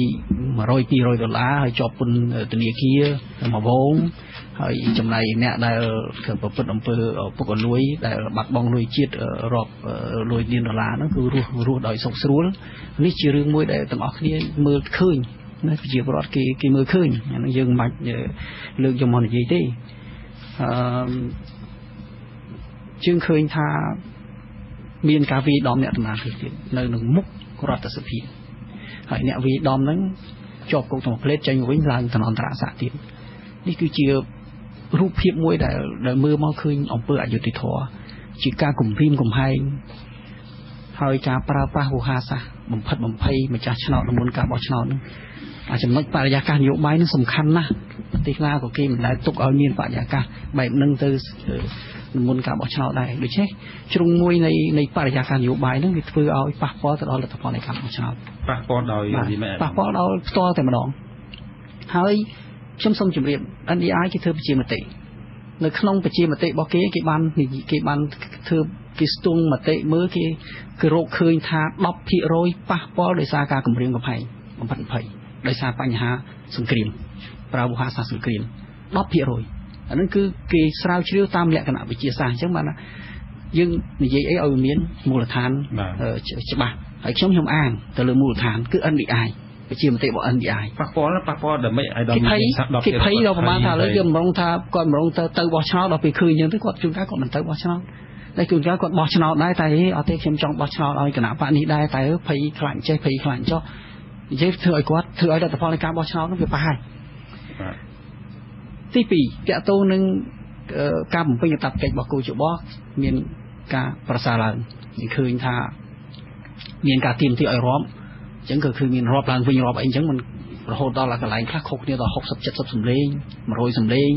100 200ដុល្លារហើយជាប់ពន្ធនាគារមួយវងហើយចំណែកអ្នកដែលប្រព្រឹត្តអំពើពុករលួយដែលបាត់បង់លុយជាតិរាប់លុយលានដុល្លារហ្នឹងគឺរស់ដោយសុខស្រួលនេះជារឿងមួយដែលទាំងអស់គ្នាមើលឃើញណាប្រជាពលរដ្ឋគេមើលឃើញអាហ្នឹងយើងមិនបាច់លើកយកមកនិយាយទេអឺជឿឃើញថាមានការវាយដំអ្នកតំណាងរាស្ត្រទៀតនៅនឹងមុខរដ្ឋសភាហើយអ្នកវាយដំហ្នឹងជាប់គុកក្នុងផ្លេតចេញវិញឡើងតំអន្តរស័ក្តិទៀតនេះគឺជារូបភាពមួយដែលមើលមកឃើញអំពើអយុត្តិធម៌ជាការគំរាមកំហែងហើយការប្រើប្រាស់វោហារសាស្ត្របំផិតបំភ័យម្ចាស់ឆ្នោតនៅមុនការបោះឆ្នោតហ្នឹងអាចំណុចបរិយាកាសនយោបាយនឹងសំខាន់ណាស់ប្រទេសណាក៏គេមិនដែលទុកឲ្យមានបរិយាកាសបែបហ្នឹងទៅមុនការបោះឆ្នោតដែរដូច្នេះជ្រុងមួយនៃបរិយាកាសនយោបាយហ្នឹងវាធ្វើឲ្យប៉ះពាល់ទៅដល់លទ្ធផលនៃការបោះឆ្នោតប៉ះពាល់ដោយប៉ះពាល់ដល់ផ្ទាល់តែម្ដងហើយខ្ញុំសូមជម្រាប NDI គេធ្វើប្រជាមតិនៅក្នុងប្រជាមតិរបស់គេគេបានធ្វើគេស្ទង់មតិមើលគេគឺរកឃើញថា 10% ប៉ះពាល់ដោយសារការគំរាមកំហែងបំផិតបំភ័យដោយសារបញ្ហាសង្គ្រាមប្រើវោហារសាស្ត្រសង្គ្រាម 10% អាហ្នឹងគឺគេស្រាវជ្រាវតាមលក្ខណៈវិទ្យាសាស្ត្រអញ្ចឹងបានណាយើងនិយាយអីឲ្យមានមូលដ្ឋានច្បាស់ហើយខ្ញុំអានទៅលើមូលដ្ឋានគឺ NDI ប្រជាមតិរបស់ NDI ប៉ះពាល់ដើម្បីឲ្យដល់មានសាស្ត្រ10%គេភ័យដល់ប្រហែលថាឥឡូវគេបំរុងថាគាត់បំរុងទៅបោះឆ្នោតដល់ពេលឃើញអញ្ចឹងទៅគាត់ជួនកាលគាត់មិនទៅបោះឆ្នោតតែជួនកាលគាត់បោះឆ្នោតដែរតែអត់ទេខ្ញុំចង់បោះឆ្នោតឲ្យគណៈបកនេះដែរតែភ័យខ្លាចចេះភ័យខ្លាចចោះនិយាយធ្វើឲ្យគាត់ធ្វើឲ្យលទ្ធផលនៃការបោះឆ្នោតនោះវាប៉ះហើយទី2តកតូននឹងការបំពេញកាតព្វកិច្ចរបស់គូជបមានការប្រសើរឡើងឃើញថាមានការទាមទារឲ្យរាប់អញ្ចឹងក៏គឺមានរាប់ឡើងវិញរាប់អីអញ្ចឹងมันរហូតដល់កន្លែងខ្លះខុសគ្នាដល់60 70សំឡេង100សំឡេង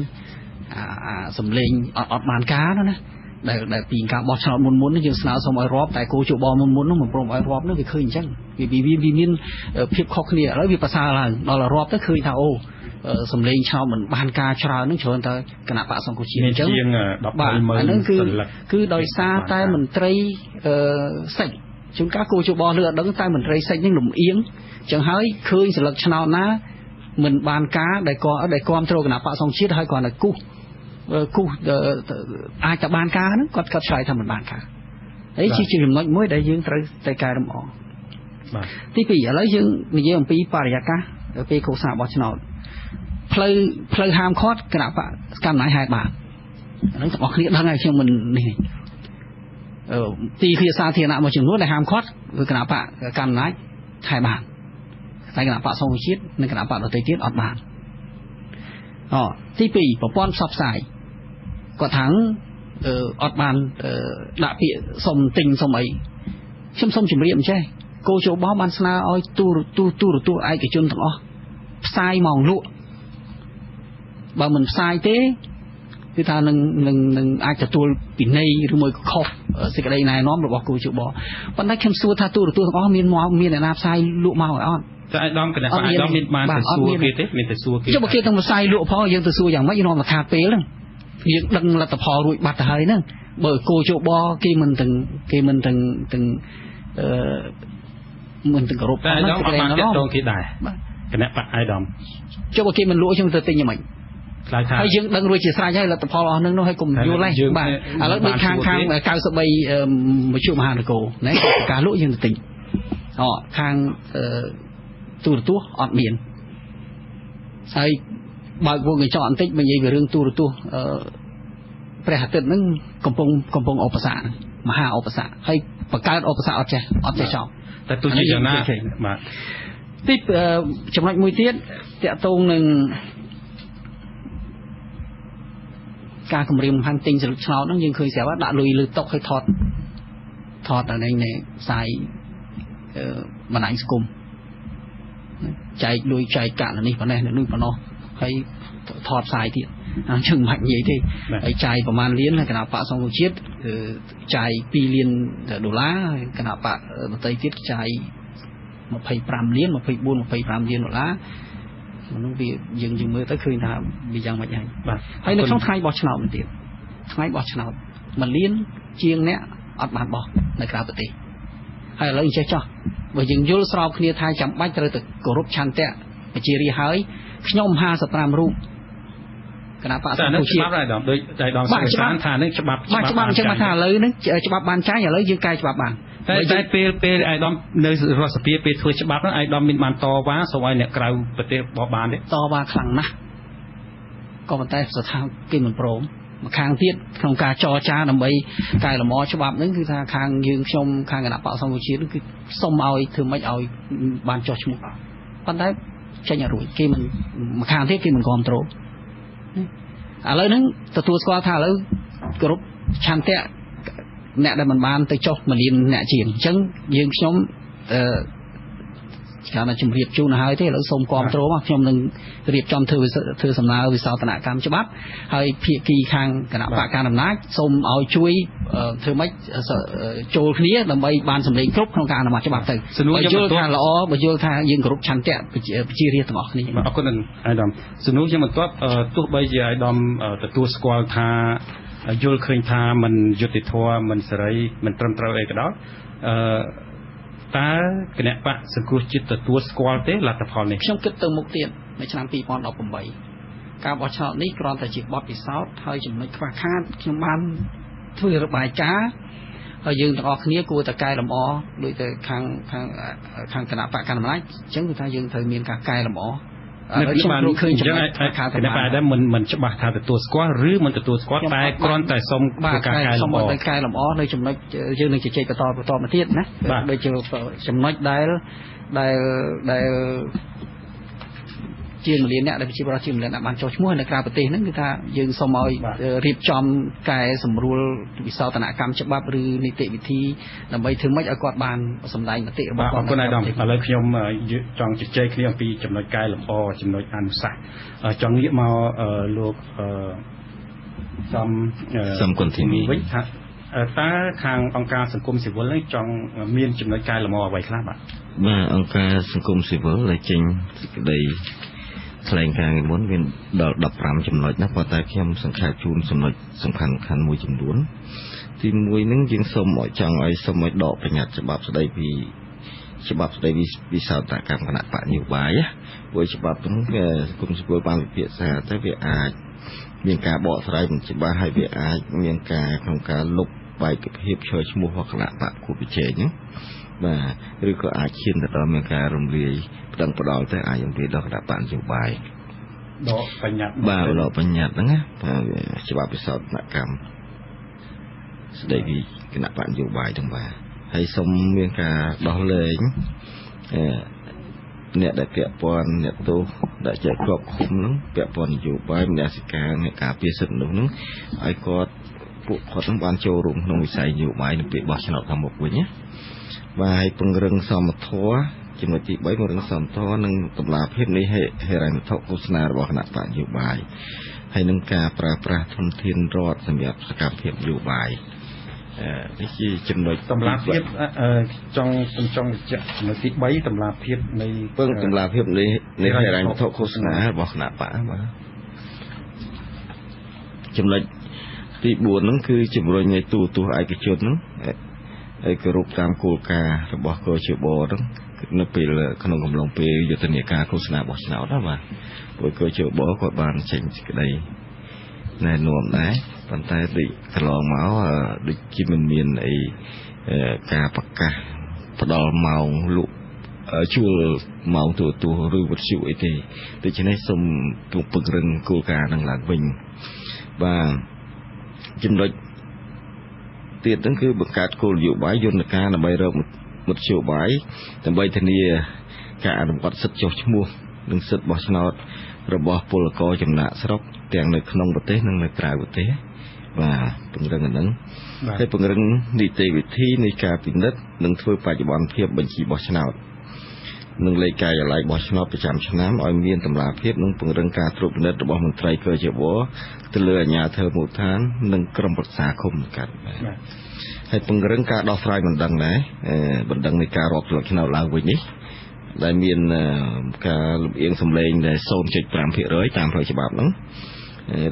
អាសំឡេងអត់បានការណាដែលពីការបោះឆ្នោតមុនៗយើងស្នើសុំឲ្យរាប់តែគូជបមុនៗនោះមិនព្រមឲ្យរាប់នោះវាឃើញអញ្ចឹងវាមានភាពខុសគ្នាឥឡូវវាប្រសើរឡើងដល់រាប់ទៅឃើញថាអូសំឡេងឆ្នោតមិនបានការច្រើននឹងច្រើនទៅគណៈបកសង្គ្រោះជាតិអញ្ចឹងជាង130,000អានឹងគឺដោយសារតែមន្ត្រីសិទ្ធជួនកាលគូជបលើអត់ដឹងតែមន្ត្រីសិទ្ធនឹងលំអៀងអញ្ចឹងហើយឃើញសន្លឹកឆ្នោតណាមិនបានការដែលគ្រប់គ្រងគណៈបកសង្គ្រោះជាតិហើយគ្រាន់តែគូសអាចតែបានការហ្នឹងគាត់ឆ្លើយថាមិនបានការហើយជាចំណុចមួយដែលយើងត្រូវតែកែលម្អបាទទី2ឥឡូវយើងនិយាយអំពីបរិយាកាសពេលឃោសនាបោះឆ្នោតផ្លូវហាមឃាត់គណៈបកកម្មណៃហេតុបានអាហ្នឹងទាំងអស់គ្នាដឹងហើយខ្ញុំមិននេះទីធាសាធារណៈមួយចំនួនដែលហាមឃាត់គឺគណៈបកកម្មណៃថែបានតែគណៈបកសង្គ្រោះជាតិនិងគណៈបកដទៃទៀតអត់បានទី2ប្រព័ន្ធផ្សព្វផ្សាយគាត់ថាអត់បានដាក់ពាក្យសុំទិញសុំអីខ្ញុំសុំជម្រាបអញ្ចេះគោជបបានស្នើឲ្យទូរទស្សន៍ឯកជនទាំងអស់ផ្សាយម៉ោងលក់បើមិនផ្សាយទេគឺថានឹងអាចទទួលពិន័យឬមួយខុសសេចក្តីណែនាំរបស់គូជបប៉ុន្តែខ្ញុំសួរថាទូរទស្សន៍ទាំងអស់មានមកមានអ្នកណាផ្សាយលក់មកឲ្យអត់តែអាយដាមគណៈបកអាយដាមមានបានទៅសួរគេទេមានទៅសួរគេចុះបើគេទាំងផ្សាយលក់ផងយើងទៅសួរយ៉ាងម៉េចនាំតែខាតពេលហ្នឹងយើងដឹងលទ្ធផលរួចបាត់ទៅហើយហ្នឹងបើគោជបគេមិនទាំងគេមិនទាំងទាំងមិនទាំងគោរពតែអាយដាមអត់បានទាក់ទងគេដែរគណៈបកអាយដាមចុះបើគេមិនលក់ខ្ញុំទៅទិញយ៉ាងម៉េចហើយយើងដឹងរួចជាស្រេចហើយលទ្ធផលអស់នឹងនោះហើយកុំយល់ទេបាទឥឡូវដូចខាង93មជ្ឈមហានគរណាការលក់យើងទៅទិញខាងទូរទស្សន៍អត់មានហើយបើកវងកញ្ចក់បន្តិចនិយាយពីរឿងទូរទស្សន៍ព្រះអាទិត្យហ្នឹងកំពុងឧបសគ្គមហាឧបសគ្គហើយបង្កើតឧបសគ្គអត់ចេះចប់តែទោះជាយ៉ាងណាបាទទីចំណុចមួយទៀតតកតងនឹងការគម្រាមកំហែងទិញសន្លឹកឆ្នោតហ្នឹងយើងឃើញស្រាប់ដាក់លុយលើតុឲ្យថត ថតដល់នេះផ្សាយបណ្ដាញសង្គមចែកលុយចែកកាក់នេះប៉ុណ្ណេះនេះប៉ុណ្ណោះហើយថតផ្សាយទៀតអញ្ចឹងមិនបាច់និយាយទេហើយចាយប្រមាណលានគណៈបកសង្គ្រោះជាតិចាយ2លានដុល្លារគណៈបកដទៃទៀតចាយ25លាន24 25លានដុល្លារនោះវាយើងមើលទៅឃើញថាវាយ៉ាងម៉េចហើយបាទហើយនៅក្នុងថ្ងៃបោះឆ្នោតទៀតថ្ងៃបោះឆ្នោត1លានជាងអ្នកអត់បានបោះនៅក្រៅប្រទេសហើយឥឡូវអញ្ចេះចោះបើយើងយល់ស្របគ្នាថាចាំបាច់ត្រូវតែគោរពឆន្ទៈប្រជារាស្ត្រហើយខ្ញុំ55រូបគណៈបកសង្គ្រោះជាតិច្បាប់ដែរដល់ដូចតែដល់សិក្សាថានឹងច្បាប់ច្បាប់អញ្ចឹងមកថាឥឡូវហ្នឹងច្បាប់បានចាញ់ឥឡូវយើងកែច្បាប់បានតែពេលឯកឧត្តមនៅរដ្ឋសភាពេលធ្វើច្បាប់ហ្នឹងឯកឧត្តមមានបានតវ៉ាសូមឲ្យអ្នកក្រៅប្រទេសបោះបានទេតវ៉ាខ្លាំងណាស់ក៏ប៉ុន្តែស្ថានគេមិនព្រមម្ខាងទៀតក្នុងការចរចាដើម្បីកែលម្អច្បាប់ហ្នឹងគឺថាខាងយើងខ្ញុំខាងគណៈបកសង្គ្រោះជាតិគឺសុំឲ្យធ្វើម៉េចឲ្យបានចុះឈ្មោះប៉ុន្តែចេញអត់រួចគេមិនម្ខាងទៀតគេមិនគ្រប់គ្រងឥឡូវហ្នឹងទទួលស្គាល់ថាឥឡូវគោរពឆន្ទៈអ្នកដែលមិនបានទៅចុះ1លានអ្នកជាងអញ្ចឹងយើងខ្ញុំគេថាជំរាបជូនហើយទេឥឡូវសូមគ្រប់គ្រងមកខ្ញុំនឹងរៀបចំធ្វើសំណើវិសោធនកម្មច្បាប់ហើយភាគីខាងគណៈបកកណ្ដាលអំណាចសូមឲ្យជួយធ្វើម៉េចចូលគ្នាដើម្បីបានសម្លេងគ្រប់ក្នុងការអនុម័តច្បាប់ទៅបើយល់ថាល្អបើយល់ថាយើងគោរពឆន្ទៈប្រជារាស្ត្រទាំងអស់គ្នាបាទអរគុណអាយដាមសំណួរខ្ញុំបន្ទាប់ទោះបីជាអាយដាមទទួលស្គាល់ថាយល់ឃើញថាមិនយុត្តិធម៌មិនសេរីមិនត្រឹមត្រូវអីក៏ដោយតើគណៈបកសង្គ្រោះជាតិទទួលស្គាល់ទេលទ្ធផលនេះខ្ញុំគិតទៅមុខទៀតនៅឆ្នាំ2018ការបោះឆ្នោតនេះគ្រាន់តែជាបទពិសោធន៍ហើយចំណុចខ្វះខាតខ្ញុំបានធ្វើរបាយការណ៍ហើយយើងទាំងអស់គ្នាគួរតែកែលម្អដូចទៅខាងគណៈបកកណ្ដាលអំណាចអញ្ចឹងគឺថាយើងត្រូវមានការកែលម្អខ្ញុំបានឃើញចំណុចខាងគណៈបកដែរមិនច្បាស់ថាទទួលស្គាល់ឬមិនទទួលស្គាល់តែគ្រាន់តែសុំធ្វើការកែលម្អសុំឲ្យកែលម្អនៅចំណុចយើងនឹងជជែកបន្តមកទៀតណាដូចជាចំណុចដែលជាង1លានអ្នកដែលប្រជាពលរដ្ឋជាង1លានអ្នកបានចុះឈ្មោះនៅក្រៅប្រទេសហ្នឹងគឺថាយើងសូមឲ្យរៀបចំកែសម្រួលវិសោធនកម្មច្បាប់ឬនីតិវិធីដើម្បីធ្វើម៉េចឲ្យគាត់បានសម្ដែងមតិរបស់គាត់អរគុណអាយដាមឥឡូវខ្ញុំចង់ជជែកគ្នាអំពីចំណុចកែលម្អចំណុចអនុសាសន៍ចង់ងាកមកលោកសំគុណធីមីវិញថាតើខាងអង្គការសង្គមស៊ីវិលនេះចង់មានចំណុចកែលម្អអ្វីខ្លះបាទបាទអង្គការសង្គមស៊ីវិលដែលចេញសេចក្តីថ្លែងការណ៍មុនមានដល់15ចំណុចណាប៉ុន្តែខ្ញុំសង្ខេបជូនចំណុចសំខាន់ៗមួយចំនួនទី1ហ្នឹងយើងសូមឲ្យចង់ឲ្យសូមឲ្យដកបញ្ញត្តិច្បាប់ស្តីពីច្បាប់ស្តីពីវិសោធនកម្មគណៈបកនយោបាយព្រោះច្បាប់ហ្នឹងសង្គមស៊ីវិលបានពិភាក្សាទៅវាអាចមានការបកស្រាយមិនច្បាស់ហើយវាអាចមានការក្នុងការលុបបែកភាពឈរឈ្មោះរបស់គណៈបកគូប្រជែងហ្នឹងបាទឬក៏អាចឈានទៅដល់មានការរំលាយប្តឹងផ្ដាល់ទៅអាចរំលាយដល់គណៈបកនយោបាយដកបញ្ញត្តិបាទដកបញ្ញត្តិហ្នឹងណាច្បាប់វិសោធនកម្មស្តីពីគណៈបកនយោបាយទាំងបាទហើយសូមមានការដោះលែងអ្នកដែលពាក់ព័ន្ធអ្នកទោសដែលជាជាប់ឃុំហ្នឹងពាក់ព័ន្ធនយោបាយមនសិការអ្នកការពារសិទ្ធិមនុស្សហ្នឹងឲ្យគាត់ពួកគាត់ហ្នឹងបានចូលរួមក្នុងវិស័យនយោបាយនៅពេលបោះឆ្នោតខាងមុខវិញណាបាទហើយពង្រឹងសមធម៌ចំណុចទី3ពង្រឹងសមធម៌និងតម្លាភាពនៃហិរញ្ញវត្ថុឃោសនារបស់គណៈបកនយោបាយហើយនឹងការប្រើប្រាស់ធនធានរដ្ឋសម្រាប់សកម្មភាពនយោបាយនេះជាចំណុចតម្លាភាពចង់បញ្ជាក់ចំណុចទី3តម្លាភាពនៃពឹងតម្លាភាពនៃហិរញ្ញវត្ថុឃោសនារបស់គណៈបកបាទចំណុចទី4ហ្នឹងគឺជំរុញឲ្យទូរទស្សន៍ឯកជនហ្នឹងហើយគោរពតាមគោលការណ៍របស់កជបហ្នឹងនៅពេលក្នុងកំឡុងពេលយុទ្ធនាការឃោសនាបោះឆ្នោតណាបាទព្រោះកជបគាត់បានចេញសេចក្តីណែនាំដែរប៉ុន្តែដូចកន្លងមកដូចជាមិនមានអីការប្រកាសផ្ដល់ម៉ោងលក់ជួលម៉ោងទូរទស្សន៍ឬវិទ្យុអីទេដូច្នេះសូមពង្រឹងគោលការណ៍ហ្នឹងឡើងវិញបាទចំណុចទៀតហ្នឹងគឺបង្កើតគោលនយោបាយយន្តការដើម្បីរកមធ្យោបាយដើម្បីធានាការអនុវត្តសិទ្ធិចុះឈ្មោះនិងសិទ្ធិបោះឆ្នោតរបស់ពលករចំណាកស្រុកទាំងនៅក្នុងប្រទេសនិងនៅក្រៅប្រទេស បាទពង្រឹងអាហ្នឹងហើយពង្រឹងនីតិវិធីនៃការពិនិត្យនិងធ្វើបច្ចុប្បន្នភាពបញ្ជីបោះឆ្នោតនិងលេខការិយាល័យបោះឆ្នោតប្រចាំឆ្នាំឲ្យមានតម្លាភាពនិងពង្រឹងការត្រួតពិនិត្យរបស់មន្ត្រីគ.ជ.បទៅលើអាជ្ញាធរមូលដ្ឋាននិងក្រុមប្រឹក្សាឃុំសង្កាត់បាទហើយពង្រឹងការដោះស្រាយបណ្ដឹងដែរបណ្ដឹងនៃការរាប់សន្លឹកឆ្នោតឡើងវិញនេះដែលមានការលំអៀងសម្លេងដែល 0.5% តាមផ្លូវច្បាប់ហ្នឹង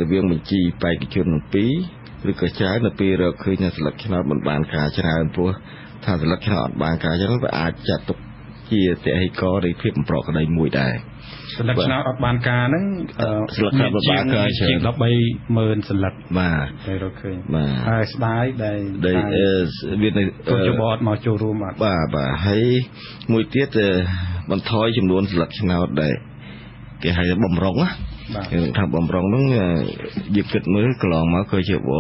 រវាងបញ្ជីបេក្ខជនទាំងពីរឬក៏ច្រើននៅពេលរកឃើញថាសន្លឹកឆ្នោតមិនបានការច្រើនព្រោះថាសន្លឹកឆ្នោតអត់បានការច្រើនវាអាចចាត់ទុកជាតហិកនៃភាពមិនប្រក្រតីមួយដែរសន្លឹកឆ្នោតអត់បានការហ្នឹងសន្លឹកឆ្នោតមិនបានការជាង130,000សន្លឹកបាទតែរកឃើញហើយស្ដាយដែលវានៅគ.ជ.បអត់មកចូលរួមបាទបាទហើយមួយទៀតបន្ថយចំនួនសន្លឹកឆ្នោតដែលគេហៅថាបំរុងណាគេថាបំរុងហ្នឹងយើងគិតមើលកន្លងមកគ.ជ.ប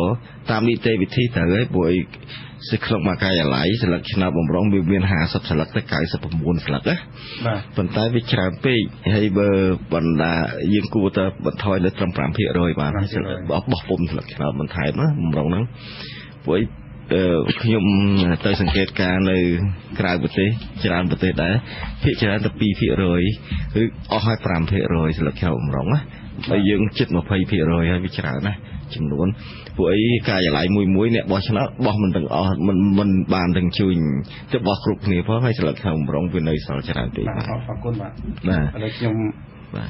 តាមនីតិវិធីត្រូវហើយព្រោះអីសិក្នុងមួយការិយាល័យសន្លឹកឆ្នោតបំរុងវាមាន50សន្លឹកទៅ99សន្លឹកណាបាទប៉ុន្តែវាច្រើនពេកហើយបើបណ្ដាយើងគួរតែបន្ថយនៅត្រឹម5%បានបោះពុំសន្លឹកឆ្នោតបន្ថែមណាបំរុងហ្នឹងព្រោះខ្ញុំទៅសង្កេតការនៅក្រៅប្រទេសច្រើនប្រទេសដែរភាគច្រើនទៅ2%ឬអស់ហើយ5%សន្លឹកឆ្នោតបំរុងណាហើយយើងជិត20%ហើយវាច្រើនណាស់ចំនួនពួកអីការិយាល័យមួយមួយអ្នកបោះឆ្នោតបោះមិនទាំងអស់មិនបានទាំងជួយទៅបោះគ្រប់គ្នាផងហើយស្លឹកឆ្នោតបំរុងវានៅសល់ច្រើនពេកបាទអរគុណបាទឥឡូវខ្ញុំបាទ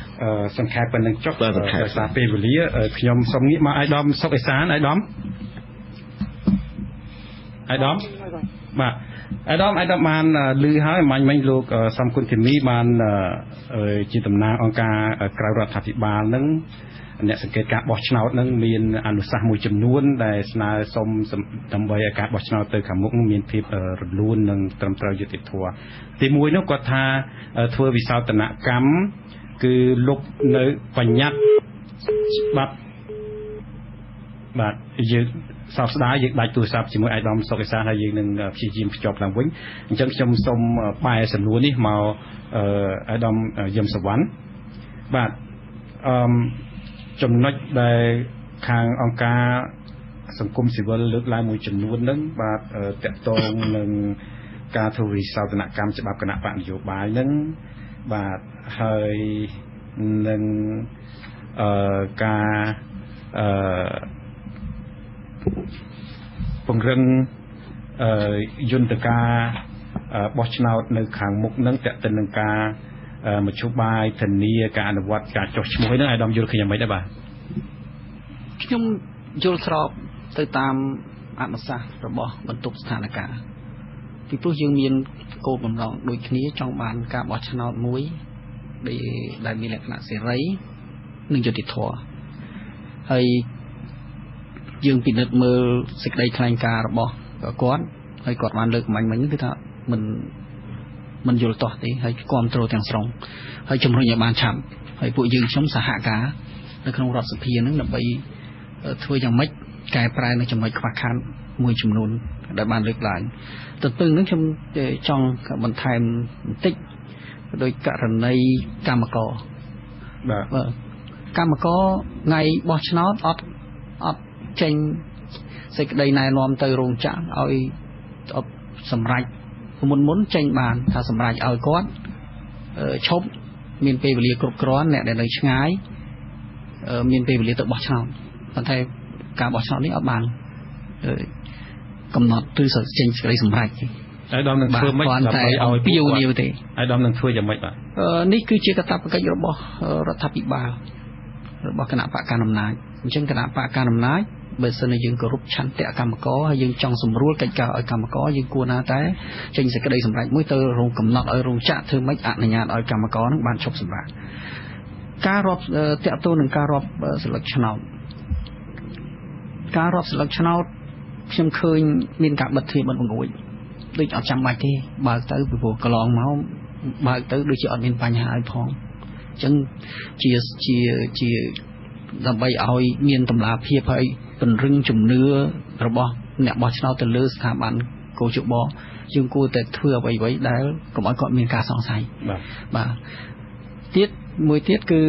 សង្ខេបប៉ុណ្្នឹងចុះដោយសារពេលវេលាខ្ញុំសូមងាកមកអាយដាមសុកអេសានអាយដាមបាទអាយដាមបានឮហើយមាញ់មិញលោកសំគុណធីមីបានជាតំណាងអង្គការក្រៅរដ្ឋាភិបាលនឹងអ្នកសង្កេតការបោះឆ្នោតនឹងមានអនុសាសន៍មួយចំនួនដែលស្នើសុំដើម្បីឲ្យការបោះឆ្នោតទៅខាងមុខនឹងមានភាពរលូននិងត្រឹមត្រូវយុត្តិធម៌ទីមួយនោះគាត់ថាធ្វើវិសោធនកម្មគឺលុបនៅបញ្ញត្តិច្បាប់បាទយើងសោកស្ដាយយើងដាច់ទូរស័ព្ទជាមួយអាយដាមសុកអេសានហើយយើងនឹងព្យាយាមភ្ជាប់ឡើងវិញអញ្ចឹងខ្ញុំសូមបែរសំណួរនេះមកអាយដាមយឹមសវណ្ណបាទអឺចំណុចដែលខាងអង្គការសង្គមស៊ីវិលលើកឡើងមួយចំនួនហ្នឹងបាទតកតងនឹងការធ្វើវិសោធនកម្មច្បាប់គណៈបកនយោបាយហ្នឹងបាទហើយនឹងការពង្រឹងយន្តការបោះឆ្នោតនៅខាងមុខហ្នឹងតកតនឹងការមធ្យោបាយធានាការអនុវត្តការចុះឈ្មោះហ្នឹងអាយដាមយល់ឃើញយ៉ាងម៉េចដែរបាទខ្ញុំយល់ស្របទៅតាមអនុសាសន៍របស់បន្ទប់ស្ថានភាពពីព្រោះយើងមានគោលបំណងដូចគ្នាចង់បានការបោះឆ្នោតមួយដែលមានលក្ខណៈសេរីនិងយុត្តិធម៌ហើយយើងពិនិត្យមើលសេចក្តីថ្លែងការណ៍របស់គាត់ហើយគាត់បានលើកមិញគឺថាមិនយល់ទាស់ទេហើយគ្រប់គ្រងទាំងស្រុងហើយជំរុញឲ្យបានឆាប់ហើយពួកយើងខ្ញុំសហការនៅក្នុងរដ្ឋសភានឹងដើម្បីធ្វើយ៉ាងម៉េចកែប្រែនៅចំណុចខ្វះខាតមួយចំនួនដែលបានលើកឡើងទន្ទឹងនឹងខ្ញុំចង់បន្ថែមបន្តិចដោយករណីកម្មករបាទកម្មករថ្ងៃបោះឆ្នោតអត់ចេញសេចក្តីណែនាំទៅរោងចក្រឲ្យសម្រេចមុនចេញបានថាសម្រេចឲ្យគាត់ឈប់មានពេលវេលាគ្រប់គ្រាន់អ្នកដែលនៅឆ្ងាយមានពេលវេលាទៅបោះឆ្នោតប៉ុន្តែការបោះឆ្នោតនេះអត់បានកំណត់ឬចេញសេចក្តីសម្រេចអាយដាមនឹងធ្វើម៉េចដើម្បីឲ្យពាវនាវទេអាយដាមនឹងធ្វើយ៉ាងម៉េចបាទនេះគឺជាកាតព្វកិច្ចរបស់រដ្ឋាភិបាលរបស់គណៈបកកណ្ដាលអំណាចអញ្ចឹងគណៈបកកណ្ដាលអំណាចបើសិនជាយើងគោរពឆន្ទៈកម្មករហើយយើងចង់សម្រួលកិច្ចការឲ្យកម្មករយើងគួរណាតែចេញសេចក្តីសម្រេចមួយទៅរោងកំណត់ឲ្យរោងចក្រធ្វើម៉េចអនុញ្ញាតឲ្យកម្មករនឹងបានឈប់សម្រាកការរាប់តាក់ទងនឹងការរាប់សន្លឹកឆ្នោតការរាប់សន្លឹកឆ្នោតខ្ញុំឃើញមានការបិទទ្វារបិទបង្អួចដូចអត់ចាំបាច់ទេបើកទៅពីព្រោះកន្លងមកបើកទៅដូចជាអត់មានបញ្ហាអីផងអញ្ចឹងជាជាជាដើម្បីឲ្យមានតម្លាភាពហើយពង្រឹងជំនឿរបស់អ្នកបោះឆ្នោតទៅលើស្ថាប័នគ.ជ.បយើងគួរតែធ្វើអ្វីៗដែលកុំឲ្យគាត់មានការសង្ស័យបាទទៀតមួយទៀតគឺ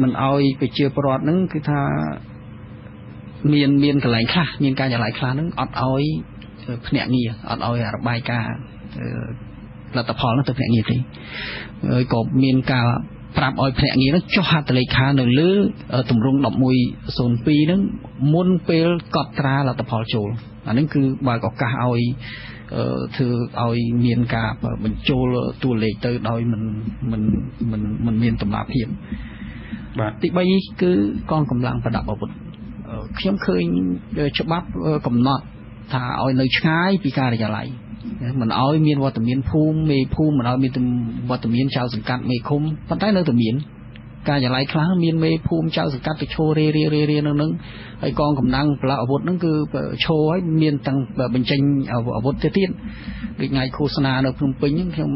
មិនឲ្យប្រជាពលរដ្ឋហ្នឹងគឺថា មានកន្លែងខ្លះមានការិយាល័យខ្លះហ្នឹងអត់ឲ្យភ្នាក់ងារអត់ឲ្យរបាយការណ៍លទ្ធផលហ្នឹងទៅភ្នាក់ងារទេហើយក៏មានការប្រាប់ឲ្យភ្នាក់ងារហ្នឹងចុះហត្ថលេខានៅលើទម្រង់1102ហ្នឹងមុនពេលកត់ត្រាលទ្ធផលចូលអាហ្នឹងគឺបើកឱកាសឲ្យធ្វើឲ្យមានការបញ្ចូលតួលេខទៅដោយមិនមិនមិនមិនមានតម្លាភាពបាទទី3គឺកងកម្លាំងប្រដាប់អាវុធខ្ញុំឃើញច្បាប់កំណត់ថាឲ្យនៅឆ្ងាយពីការិយាល័យមិនឲ្យមានវត្តមានភូមិមេភូមិមិនឲ្យមានវត្តមានចៅសង្កាត់មេឃុំប៉ុន្តែនៅតែមានការិយាល័យខ្លះមានមេភូមិចៅសង្កាត់ទៅឈររេរេរេរេនៅនឹងហើយកងកម្លាំងប្រឡាក់អាវុធហ្នឹងគឺឈរហើយមានទាំងបញ្ចេញអាវុធទៅទៀតដូចថ្ងៃឃោសនានៅភ្នំពេញហ្នឹងខ្ញុំ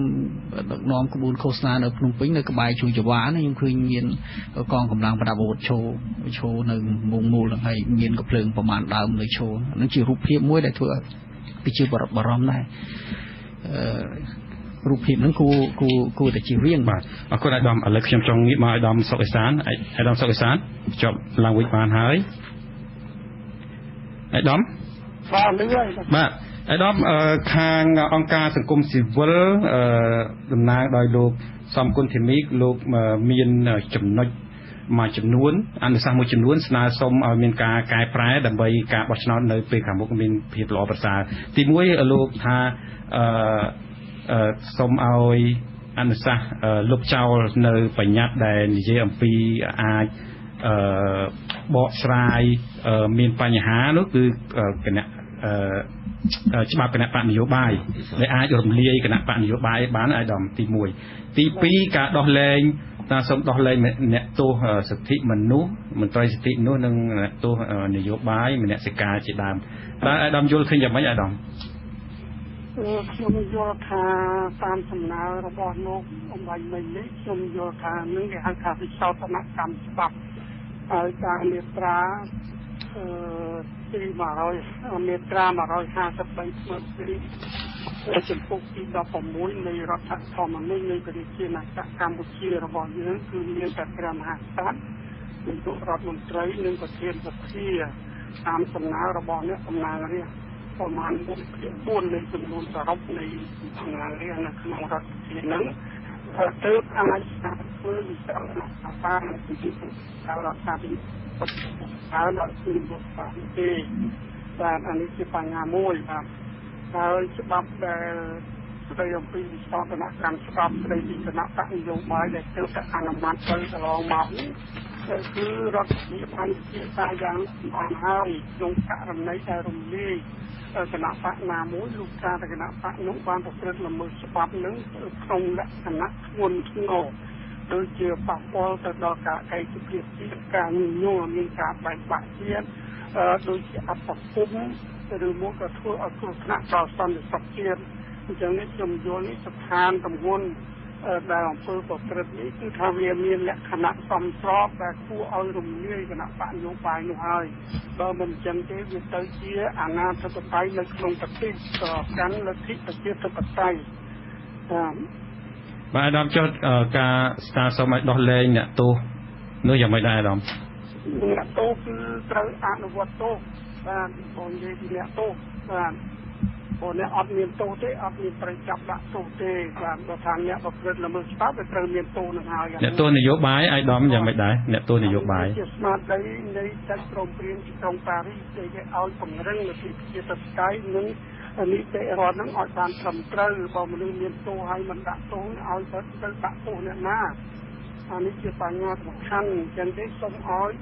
ដឹកនាំក្បួនឃោសនានៅភ្នំពេញនៅក្បែរជួរចវាហ្នឹងខ្ញុំឃើញមានកងកម្លាំងប្រដាប់អាវុធឈរនៅមុងមូលហ្នឹងហើយមានកំភ្លើងប្រមាណដើមនៅឈរហ្នឹងជារូបភាពមួយដែលធ្វើឲ្យប្រជាពលរដ្ឋបារម្ភដែររូបភាពហ្នឹងគួរតែជៀសវាងបាទអរគុណអាយដាមឥឡូវខ្ញុំចង់ងាកមកអាយដាមសុកអេសានអាយដាមសុកអេសានចប់ឡើងវិញបានហើយអាយដាមបាទលឺហើយបាទអាយដាមខាងអង្គការសង្គមស៊ីវិលតំណាងដោយលោកសំគុណធីមីលោកមានចំណុចមួយចំនួនអនុសាសន៍មួយចំនួនស្នើសុំឲ្យមានការកែប្រែដើម្បីការបោះឆ្នោតនៅពេលខាងមុខមានភាពល្អប្រសើរទី1លោកថាសូមឲ្យអនុសាសន៍លុបចោលនៅបញ្ញត្តិដែលនិយាយអំពីអាចបកស្រាយមានបញ្ហានោះគឺគណៈច្បាប់គណៈបកនយោបាយដែលអាចរំលាយគណៈបកនយោបាយបានអាយដាមទី1ទី2ការដោះលែងតាសូមដោះលែងអ្នកទោសសិទ្ធិមនុស្សមន្ត្រីសិទ្ធិមនុស្សនិងអ្នកទោសនយោបាយមនសិការជាដើមតើអាយដាមយល់ឃើញយ៉ាងម៉េចអាយដាមខ្ញុំយល់ថាតាមសំណើរបស់លោកអំបញ្ញមិញនេះខ្ញុំយល់ថានឹងគេហៅថាវិសោធនកម្មច្បាប់ហើយតាមមាត្រាទី100មាត្រា153ថ្មីចំពោះទី16នៃរដ្ឋធម្មនុញ្ញនៃប្រជាណាចក្រកម្ពុជារបស់យើងគឺមានតែព្រះមហាក្សត្រនាយករដ្ឋមន្ត្រីនិងប្រធានសភាតាមសំណើរបស់អ្នកតំណាងរាស្ត្រប្រមាណ1/4នៃចំនួនសរុបនៃតំណាងរាស្ត្រនៅក្នុងរដ្ឋសភាហ្នឹងទើបអាចធ្វើវិសោធនកម្មបានពីរដ្ឋាភិបាលដល់ទីបានទេបាទអានេះជាបញ្ហាមួយបាទហើយច្បាប់ដែលស្ដីអំពីវិសោធនកម្មច្បាប់ស្ដីពីគណៈបកនយោបាយដែលទើបតែអនុម័តទៅកន្លងមកនេះគឺរដ្ឋាភិបាលជាសាយ៉ាងបានហើយក្នុងករណីដែលរំលាយគណៈបកណាមួយលោកថាគណៈបកនោះបានប្រព្រឹត្តល្មើសច្បាប់នឹងក្នុងលក្ខណៈធ្ងន់ធ្ងរដូចជាប៉ះពាល់ទៅដល់ការឯកភាពជាតិការញុះញង់មានការបែកបាក់ជាតិដូចជាអបគមន៍ឬមកក៏ធ្វើឲ្យគ្រោះថ្នាក់ដល់សន្តិសុខជាតិអញ្ចឹងនេះខ្ញុំយល់នេះស្ថានទម្ងន់ដែលអំពើប្រព្រឹត្តនេះគឺថាវាមានលក្ខណៈសមស្របដែលគួរឲ្យរំលាយគណៈបកនយោបាយនោះហើយបើមិនអញ្ចឹងទេវាទៅជាអាណាធិបតេយ្យនៅក្នុងប្រទេសកាន់លទ្ធិប្រជាធិបតេយ្យបាទអាដាមចុះការស្នើសុំឲ្យដោះលែងអ្នកទោសនោះយ៉ាងម៉េចដែរអាដាមអ្នកទោសគឺត្រូវអនុវត្តទោសបាទបងនិយាយពីអ្នកទោសបាទព្រោះអ្នកអត់មានទោសទេអត់មានត្រូវចាប់ដាក់ទោសទេបាទបើថាអ្នកប្រព្រឹត្តល្មើសច្បាប់វាត្រូវមានទោសនឹងហើយអ្នកទោសនយោបាយអាយដាមយ៉ាងម៉េចដែរអ្នកទោសនយោបាយជាស្មារតីនៃកិច្ចព្រមព្រៀងទីក្រុងប៉ារីសដែលគេឲ្យពង្រឹងលទ្ធិប្រជាធិបតេយ្យនិងនីតិរដ្ឋនឹងឲ្យបានត្រឹមត្រូវបើមនុស្សមានទោសហើយមិនដាក់ទោសឲ្យទៅដាក់ទោសអ្នកណាអានេះជាបញ្ហាសំខាន់អញ្ចឹងទេសូមឲ្យ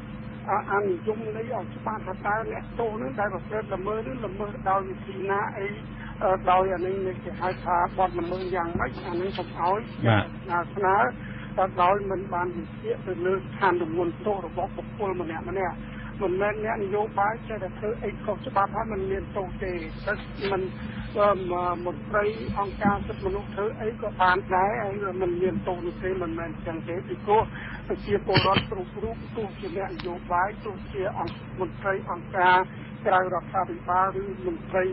អនុយមនៃឲ្យច្បាស់ថាតើអ្នកទោសនឹងដែលប្រព្រឹត្តល្មើសនឹងល្មើសដោយវិធីណាអីដោយអានេះគេហៅថាបទល្មើសយ៉ាងម៉េចអានេះសូមឲ្យស្នើដោយមិនបានវិភាគទៅលើស្ថានទម្ងន់ទោសរបស់បុគ្គលម្នាក់ម្នាក់មិនមែនអ្នកនយោបាយចេះតែធ្វើអីខុសច្បាប់ហើយមិនមានទោសទេតែមិនមន្ត្រីអង្គការសិទ្ធិមនុស្សធ្វើអីក៏បានដែរហើយមិនមានទោសនោះទេមិនមែនចឹងទេពីព្រោះប្រជាពលរដ្ឋគ្រប់រូបទោះជាអ្នកនយោបាយទោះជាអង្គមន្ត្រីអង្គការក្រៅរដ្ឋាភិបាលឬមន្ត្រី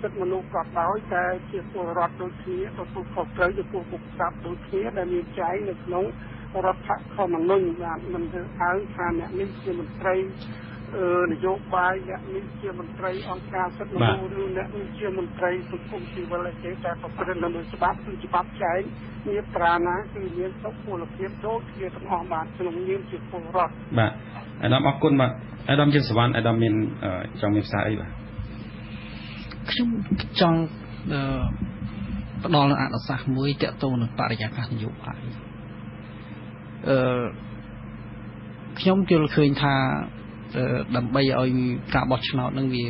សិទ្ធិមនុស្សក៏ដោយតែជាពលរដ្ឋដូចគ្នាទទួលខុសត្រូវចំពោះមុខច្បាប់ដូចគ្នាដែលមានចែងនៅក្នុងរដ្ឋធម្មនុញ្ញបាទមិនធ្វើឲ្យថាអ្នកនេះជាមន្ត្រី នយោបាយអ្នកនេះជាមន្ត្រីអង្គការសិទ្ធិមនុស្សឬអ្នកនេះជាមន្ត្រីសង្គមស៊ីវិលអីទេតែប្រព្រឹត្តនៅលើច្បាប់គឺច្បាប់ចែងមាត្រាណាគឺមានសុពលភាពដូចគ្នាទាំងអស់បាទក្នុងនាមជាពលរដ្ឋបាទអាដាមអរគុណបាទអាដាមជាសវណ្ណអាដាមមានចង់មានភាសាអីបាទខ្ញុំចង់ផ្ដល់នូវអនុសាសន៍មួយទាក់ទងនឹងបរិយាកាសនយោបាយខ្ញុំយល់ឃើញថាដើម្បីឲ្យការបោះឆ្នោតនឹងវា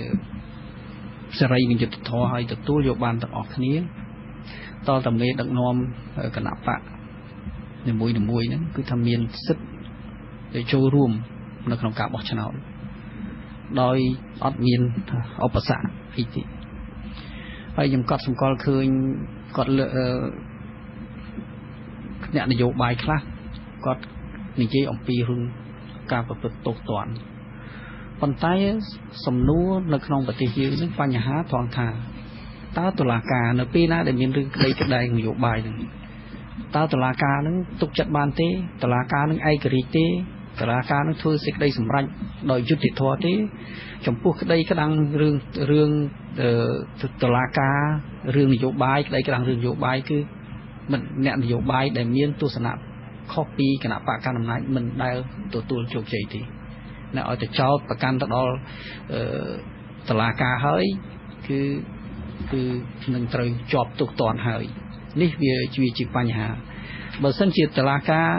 សេរីនិងយុត្តិធម៌ហើយទទួលយកបានទាំងអស់គ្នាតតែមេដឹកនាំគណបក្សនីមួយៗហ្នឹងគឺថាមានសិទ្ធិទៅចូលរួមនៅក្នុងការបោះឆ្នោតដោយអត់មានឧបសគ្គអីទេហើយខ្ញុំកត់សម្គាល់ឃើញគាត់អ្នកនយោបាយខ្លះគាត់និយាយអំពីរឿងការប្រព្រឹត្តទោសទណ្ឌប៉ុន្តែសំណួរនៅក្នុងប្រទេសយើងនឹងបញ្ហាត្រង់ថាតើតុលាការនៅពេលណាដែលមានរឿងក្តីក្តែងនយោបាយហ្នឹងតើតុលាការហ្នឹងទុកចិត្តបានទេតុលាការហ្នឹងឯករាជ្យទេតុលាការនឹងធ្វើសេចក្តីសម្រេចដោយយុត្តិធម៌ទេចំពោះក្តីក្តាំងរឿងតុលាការរឿងនយោបាយក្តីក្តាំងរឿងនយោបាយគឺមិនអ្នកនយោបាយដែលមានទស្សនៈខុសពីគណៈបកកណ្ដាលអំណាចមិនដែលទទួលជោគជ័យទេអ្នកឲ្យទៅចោទប្រកាន់ទៅដល់តុលាការហើយគឺនឹងត្រូវជាប់ទោសទណ្ឌហើយនេះវាជាបញ្ហាបើសិនជាតុលាការ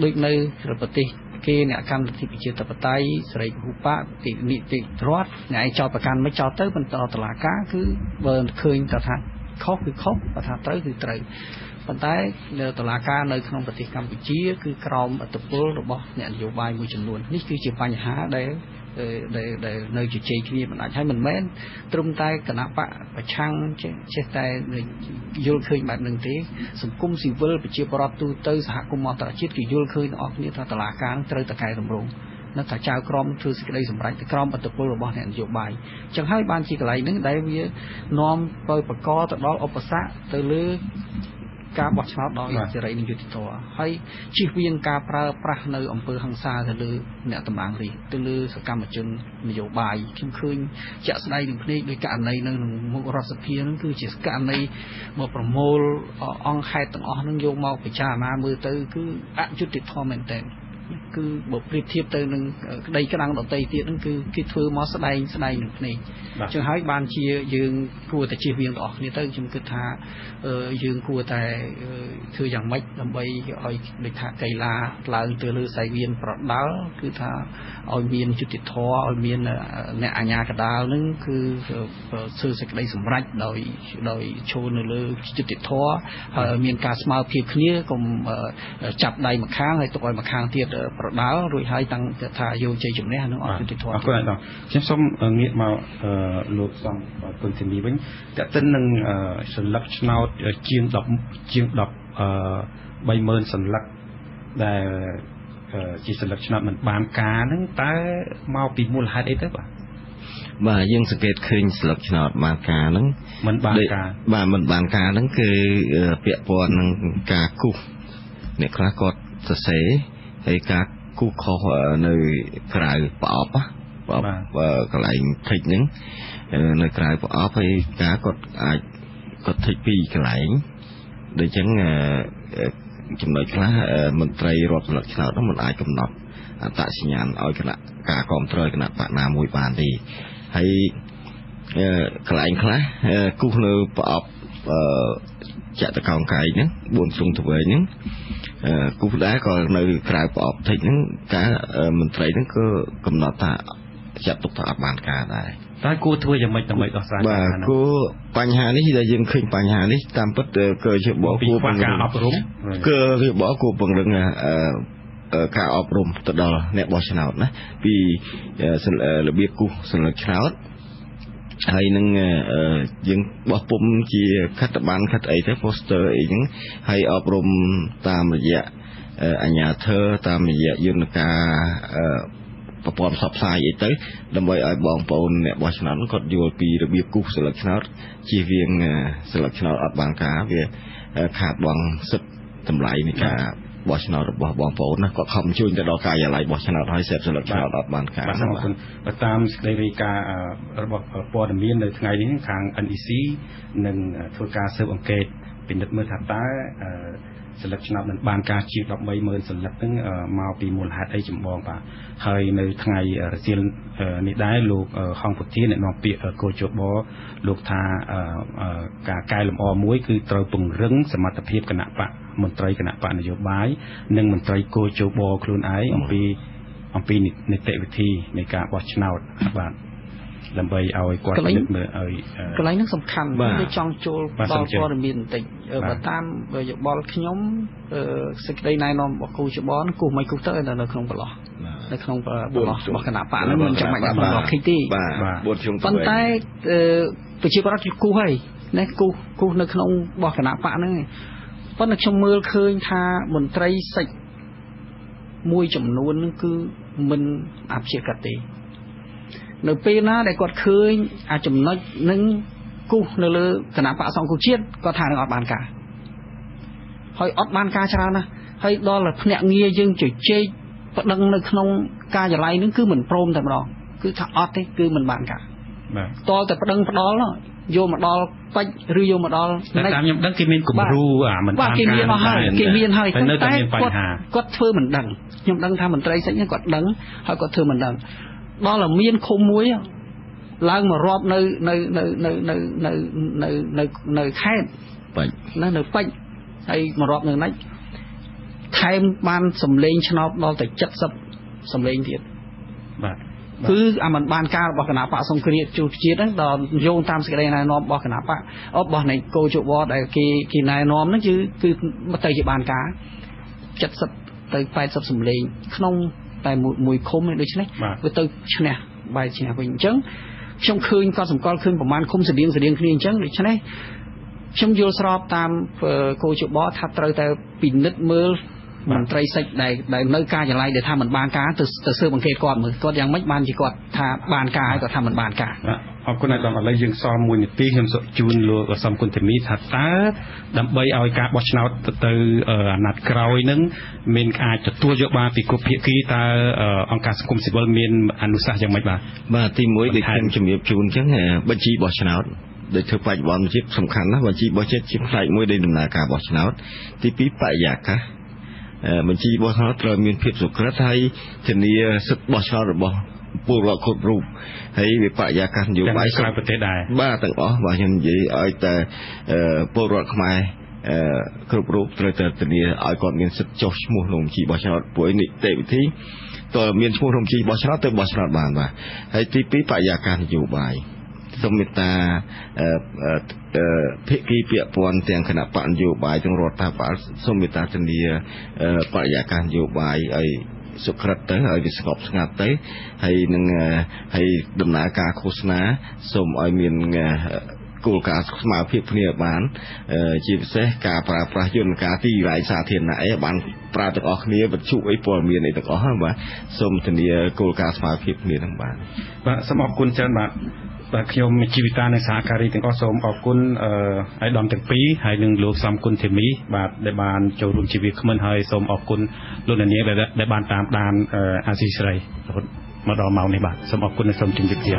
ដូចនៅប្រទេសគេអ្នកកម្មលទ្ធិប្រជាធិបតេយ្យសេរីពហុបក្សនីតិរដ្ឋអ្នកឯងចោទប្រកាន់មិនចោទទៅបន្តតុលាការគឺបើឃើញថាខុសគឺខុសបើថាត្រូវគឺត្រូវប៉ុន្តែនៅតុលាការនៅក្នុងប្រទេសកម្ពុជាគឺក្រោមឥទ្ធិពលរបស់អ្នកនយោបាយមួយចំនួននេះគឺជាបញ្ហាដែលនៅជជែកគ្នាមិនអាចហើយមិនមែនត្រឹមតែគណៈបកប្រឆាំងចេះតែយល់ឃើញបែបនឹងទេសង្គមស៊ីវិលប្រជាពលរដ្ឋទូទៅសហគមន៍អន្តរជាតិគេយល់ឃើញទាំងអស់គ្នាថាតុលាការត្រូវតែកែតម្រង់នៅថាចៅក្រមធ្វើសេចក្តីសម្រេចទៅក្រោមឥទ្ធិពលរបស់អ្នកនយោបាយអញ្ចឹងហើយបានជាកន្លែងហ្នឹងដែលវានាំទៅបង្កទៅដល់ឧបសគ្គទៅលើការបោះឆ្នោតដោយសេរីនិងយុត្តិធម៌ហើយជៀសវាងការប្រើប្រាស់នៅអំពើហិង្សាទៅលើអ្នកតំណាងរាស្ត្រទៅលើសកម្មជននយោបាយខ្ញុំឃើញជាក់ស្ដែងនឹងភ្នែកដោយករណីនៅក្នុងមុខរដ្ឋសភាហ្នឹងគឺជាករណីមកប្រមូលអង្គហេតុទាំងអស់ហ្នឹងយកមកពិចារណាមើលទៅគឺអយុត្តិធម៌មែនទែនគឺបើប្រៀបធៀបទៅនឹងក្តីក្តាំងដតីទៀតហ្នឹងគឺគេធ្វើមកស្ដែងនឹងភ្នែកចឹងហើយបានជាយើងគួរតែជៀសវាងទាំងអស់គ្នាទៅខ្ញុំគិតថាយើងគួរតែធ្វើយ៉ាងម៉េចដើម្បីឲ្យដូចថាកីឡាឡើងទៅលើសៃវៀនប្រដាល់គឺថាឲ្យមានយុត្តិធម៌ឲ្យមានអ្នកអាជ្ញាកណ្ដាលហ្នឹងគឺធ្វើសេចក្តីសម្រេចដោយឈរនៅលើយុត្តិធម៌ហើយឲ្យមានការស្មើភាពគ្នាកុំចាប់ដៃម្ខាងហើយទុកឲ្យម្ខាងទៀតប្រដាល់រួចហើយតាំងថាយកជ័យជំនះនឹងអត់យុត្តិធម៌អរគុណអាដាមខ្ញុំសូមងាកមកលោកសំគុណធីមីវិញតើតិននឹងសន្លឹកឆ្នោតជាង10ជាង30000សន្លឹកដែលជាសន្លឹកឆ្នោតមិនបានការហ្នឹងតើមកពីមូលហេតុអីទៅបាទបាទយើងសង្កេតឃើញស្លឹកឆ្នោតបានការហ្នឹងមិនបានការបាទមិនបានការហ្នឹងគឺពាក់ព័ន្ធនឹងការគូសអ្នកខ្លះគាត់សរសេរហើយការគូសខុសនៅក្រៅប្រអប់កន្លែងធីកហ្នឹងនៅក្រៅប្រអប់ហើយការគាត់អាចគាត់ធីកពីរកន្លែងដូច្នេះចំណុចខ្លះមន្ត្រីរដ្ឋស្លឹកឆ្នោតហ្នឹងមិនអាចកំណត់អត្តសញ្ញាណឲ្យគណៈការគ្រប់គ្រងគណៈបកណាមួយបានទេហើយកន្លែងខ្លះគូសនៅប្រអប់ចតុកោណកែងហ្នឹង4ជ្រុងទ្វេងហ្នឹងគូសដែរក៏នៅក្រៅប្រអប់តិចហ្នឹងការមន្ត្រីហ្នឹងក៏កំណត់ថាចាត់ទុកថាអត់បានការដែរតើគួរធ្វើយ៉ាងម៉េចដើម្បីដោះស្រាយបញ្ហានេះបាទគួរបញ្ហានេះដែលយើងឃើញបញ្ហានេះតាមពិតគឺជាបគួរពង្រឹងអប់រំគឺជាបគួរពង្រឹងការអប់រំទៅដល់អ្នកបោះឆ្នោតណាពីរបៀបគូសសន្លឹកឆ្នោតហើយនឹងយើងបោះពុំជាខិត្តប័ណ្ណខិតអីទៅ poster អីហ្នឹងហើយអប់រំតាមរយៈអាជ្ញាធរតាមរយៈយន្តការប្រព័ន្ធផ្សព្វផ្សាយអីទៅដើម្បីឲ្យបងប្អូនអ្នកបោះឆ្នោតគាត់យល់ពីរបៀបគូសសន្លឹកឆ្នោតជៀសវាងសន្លឹកឆ្នោតអត់បានការវាខាតបង់សិទ្ធិតម្លៃនៃការ បោះឆ្នោតរបស់បងប្អូនណាគាត់ខំជួយទៅដល់ការិយាល័យបោះឆ្នោតហើយសេពសន្លឹកឆ្នោតអត់បានការបាទសូមអរគុណតាមសេចក្តីរាយការណ៍របស់ព័ត៌មាននៅថ្ងៃនេះខាង NEC នឹងធ្វើការស៊ើបអង្កេតពិនិត្យមើលថាតើសន្លឹកឆ្នោតមិនបានការជាង130,000សន្លឹកហ្នឹងមកពីមូលហេតុអីចម្បងបាទហើយនៅថ្ងៃរសៀលនេះដែរលោកហងពុធាអ្នកនាំពាក្យកោជបលោកថាការកែលម្អមួយគឺត្រូវពង្រឹងសមត្ថភាពគណៈបកមន្ត្រីគណៈបកនយោបាយនិងមន្ត្រីកោជបខ្លួនឯងអំពីនីតិវិធីនៃការបោះឆ្នោតបាទដើម្បីឲ្យគាត់ពិនិត្យមើលឲ្យកន្លែងហ្នឹងសំខាន់វាចង់ចូលដល់ព័ត៌មានបន្តិចបើតាមយោបល់ខ្ញុំសេចក្តីណែនាំរបស់គូចបនគូមិនគូទៅនៅក្នុងប្រឡោះនៅក្នុងប្រឡោះរបស់គណៈបកហ្នឹងមិនចាំបាច់ដល់ប្រឡោះខិចទេប៉ុន្តែប្រជាប្រដ្ឋគូហើយណាគូនៅក្នុងរបស់គណៈបកហ្នឹងប៉ុន្តែខ្ញុំមើលឃើញថាមន្ត្រីសិទ្ធិមួយចំនួនហ្នឹងគឺមិនអព្យាក្រឹតទេនៅពេលណាដែលគាត់ឃើញអាចំណុចនឹងគូសនៅលើគណៈបកសង្គ្រោះជាតិគាត់ថានឹងអត់បានការហើយអត់បានការច្រើនណាស់ហើយដល់ភ្នាក់ងារយើងជជែកប្តឹងនៅក្នុងការិយាល័យនឹងគឺមិនព្រមតែម្ដងគឺថាអត់ទេគឺមិនបានការបាទតតែប្តឹងផ្ដាល់យកមកដល់ពេជ្រឬយកមកដល់តែតាមខ្ញុំដឹងគេមានគំរូអាមិនបានការគេមានអស់ហើយគេមានហើយតែគាត់ធ្វើមិនដឹងខ្ញុំដឹងថាមន្ត្រីសិទ្ធិគាត់ដឹងហើយគាត់ធ្វើមិនដឹងដល់តែមានឃុំមួយឡើងមករាប់នៅនៅនៅនៅនៅនៅនៅនៅនៅខេត្តពេជ្រណានៅពេជ្រហើយមករាប់នៅណាច់ថែមបានសំលេងឆ្នោតដល់ទៅ70សំលេងទៀតបាទគឺអាមិនបានការរបស់គណៈបកសង្គ្រាជួជាតិហ្នឹងដល់យោងតាមសេចក្តីណែនាំរបស់គណៈបករបស់នៃគោជបដែលគេណែនាំហ្នឹងគឺទៅជាបានការ70ទៅ80សំលេងក្នុងតែមួយឃុំនេះដូច្នេះវាទៅឈ្នះបែរឈ្នះវិញអញ្ចឹងខ្ញុំឃើញគាត់សម្គាល់ឃើញប្រមាណឃុំស្តៀងគ្នាអញ្ចឹងដូច្នេះខ្ញុំយល់ស្របតាមគោជបថាត្រូវតែពិនិត្យមើលមន្ត្រីសិទ្ធិដែលនៅការិយាល័យដែលថាមិនបានការទៅស៊ើបអង្កេតគាត់មើលគាត់យ៉ាងម៉េចបានជាគាត់ថាបានការហើយគាត់ថាមិនបានការអរគុណអាដាមឥឡូវយើងសល់1នាទីខ្ញុំសូមជូនលោកសំគុណធីមីថាតើដើម្បីឲ្យការបោះឆ្នោតទៅអាណត្តិក្រោយនឹងមានអាចទទួលយកបានពីគ្រប់ភាគីតើអង្គការសង្គមស៊ីវិលមានអនុសាសន៍យ៉ាងម៉េចបាទបាទទី1ដូចខ្ញុំជំរាបជូនអញ្ចឹងបញ្ជីបោះឆ្នោតដែលធ្វើបច្ចុប្បន្នជាសំខាន់ណាស់បញ្ជីបោះឆ្នោតជាផ្នែកមួយនៃដំណើរការបោះឆ្នោតទី2បរិយាកាសបញ្ជីបោះឆ្នោតត្រូវមានភាពសុក្រិតហើយធានាសិទ្ធិបោះឆ្នោតរបស់ពលរដ្ឋគ្រប់រូបហើយវាបរិយាកាសនយោបាយក្រៅប្រទេសដែរបាទទាំងអស់បាទខ្ញុំនិយាយឲ្យតែពលរដ្ឋខ្មែរគ្រប់រូបត្រូវតែធានាឲ្យគាត់មានសិទ្ធិចុះឈ្មោះក្នុងបញ្ជីបោះឆ្នោតព្រោះនីតិវិធីតើមានឈ្មោះក្នុងបញ្ជីបោះឆ្នោតទៅបោះឆ្នោតបានបាទហើយទី2បរិយាកាសនយោបាយសូមមេត្តាភាគីពាក់ព័ន្ធទាំងគណៈបកនយោបាយទាំងរដ្ឋាភិបាលសូមមេត្តាធានាបរិយាកាសនយោបាយឲ្យសុក្រិតទៅឲ្យវាស្ងប់ស្ងាត់ទៅហើយនឹងហើយដំណើរការឃោសនាសូមឲ្យមានគោលការណ៍ស្មើភាពគ្នាបានជាពិសេសការប្រើប្រាស់យន្តការទីកន្លែងសាធារណៈអីបានប្រើទាំងអស់គ្នាវិទ្យុអីព័ត៌មានអីទាំងអស់បាទសូមធានាគោលការណ៍ស្មើភាពគ្នានឹងបាទបាទសូមអរគុណច្រើនបាទបាទខ្ញុំជីវិតានិងសហការីទាំងអស់សូមអរគុណអាយដាមទាំងពីរហើយនិងលោកសំគុណធីមីបាទដែលបានចូលរួមជាវាគ្មិនហើយសូមអរគុណលោកអ្នកនាងដែលបានតាមដានអាស៊ីសេរីរហូតមកដល់ម៉ោងនេះបាទសូមអរគុណនិងសូមជម្រាបលា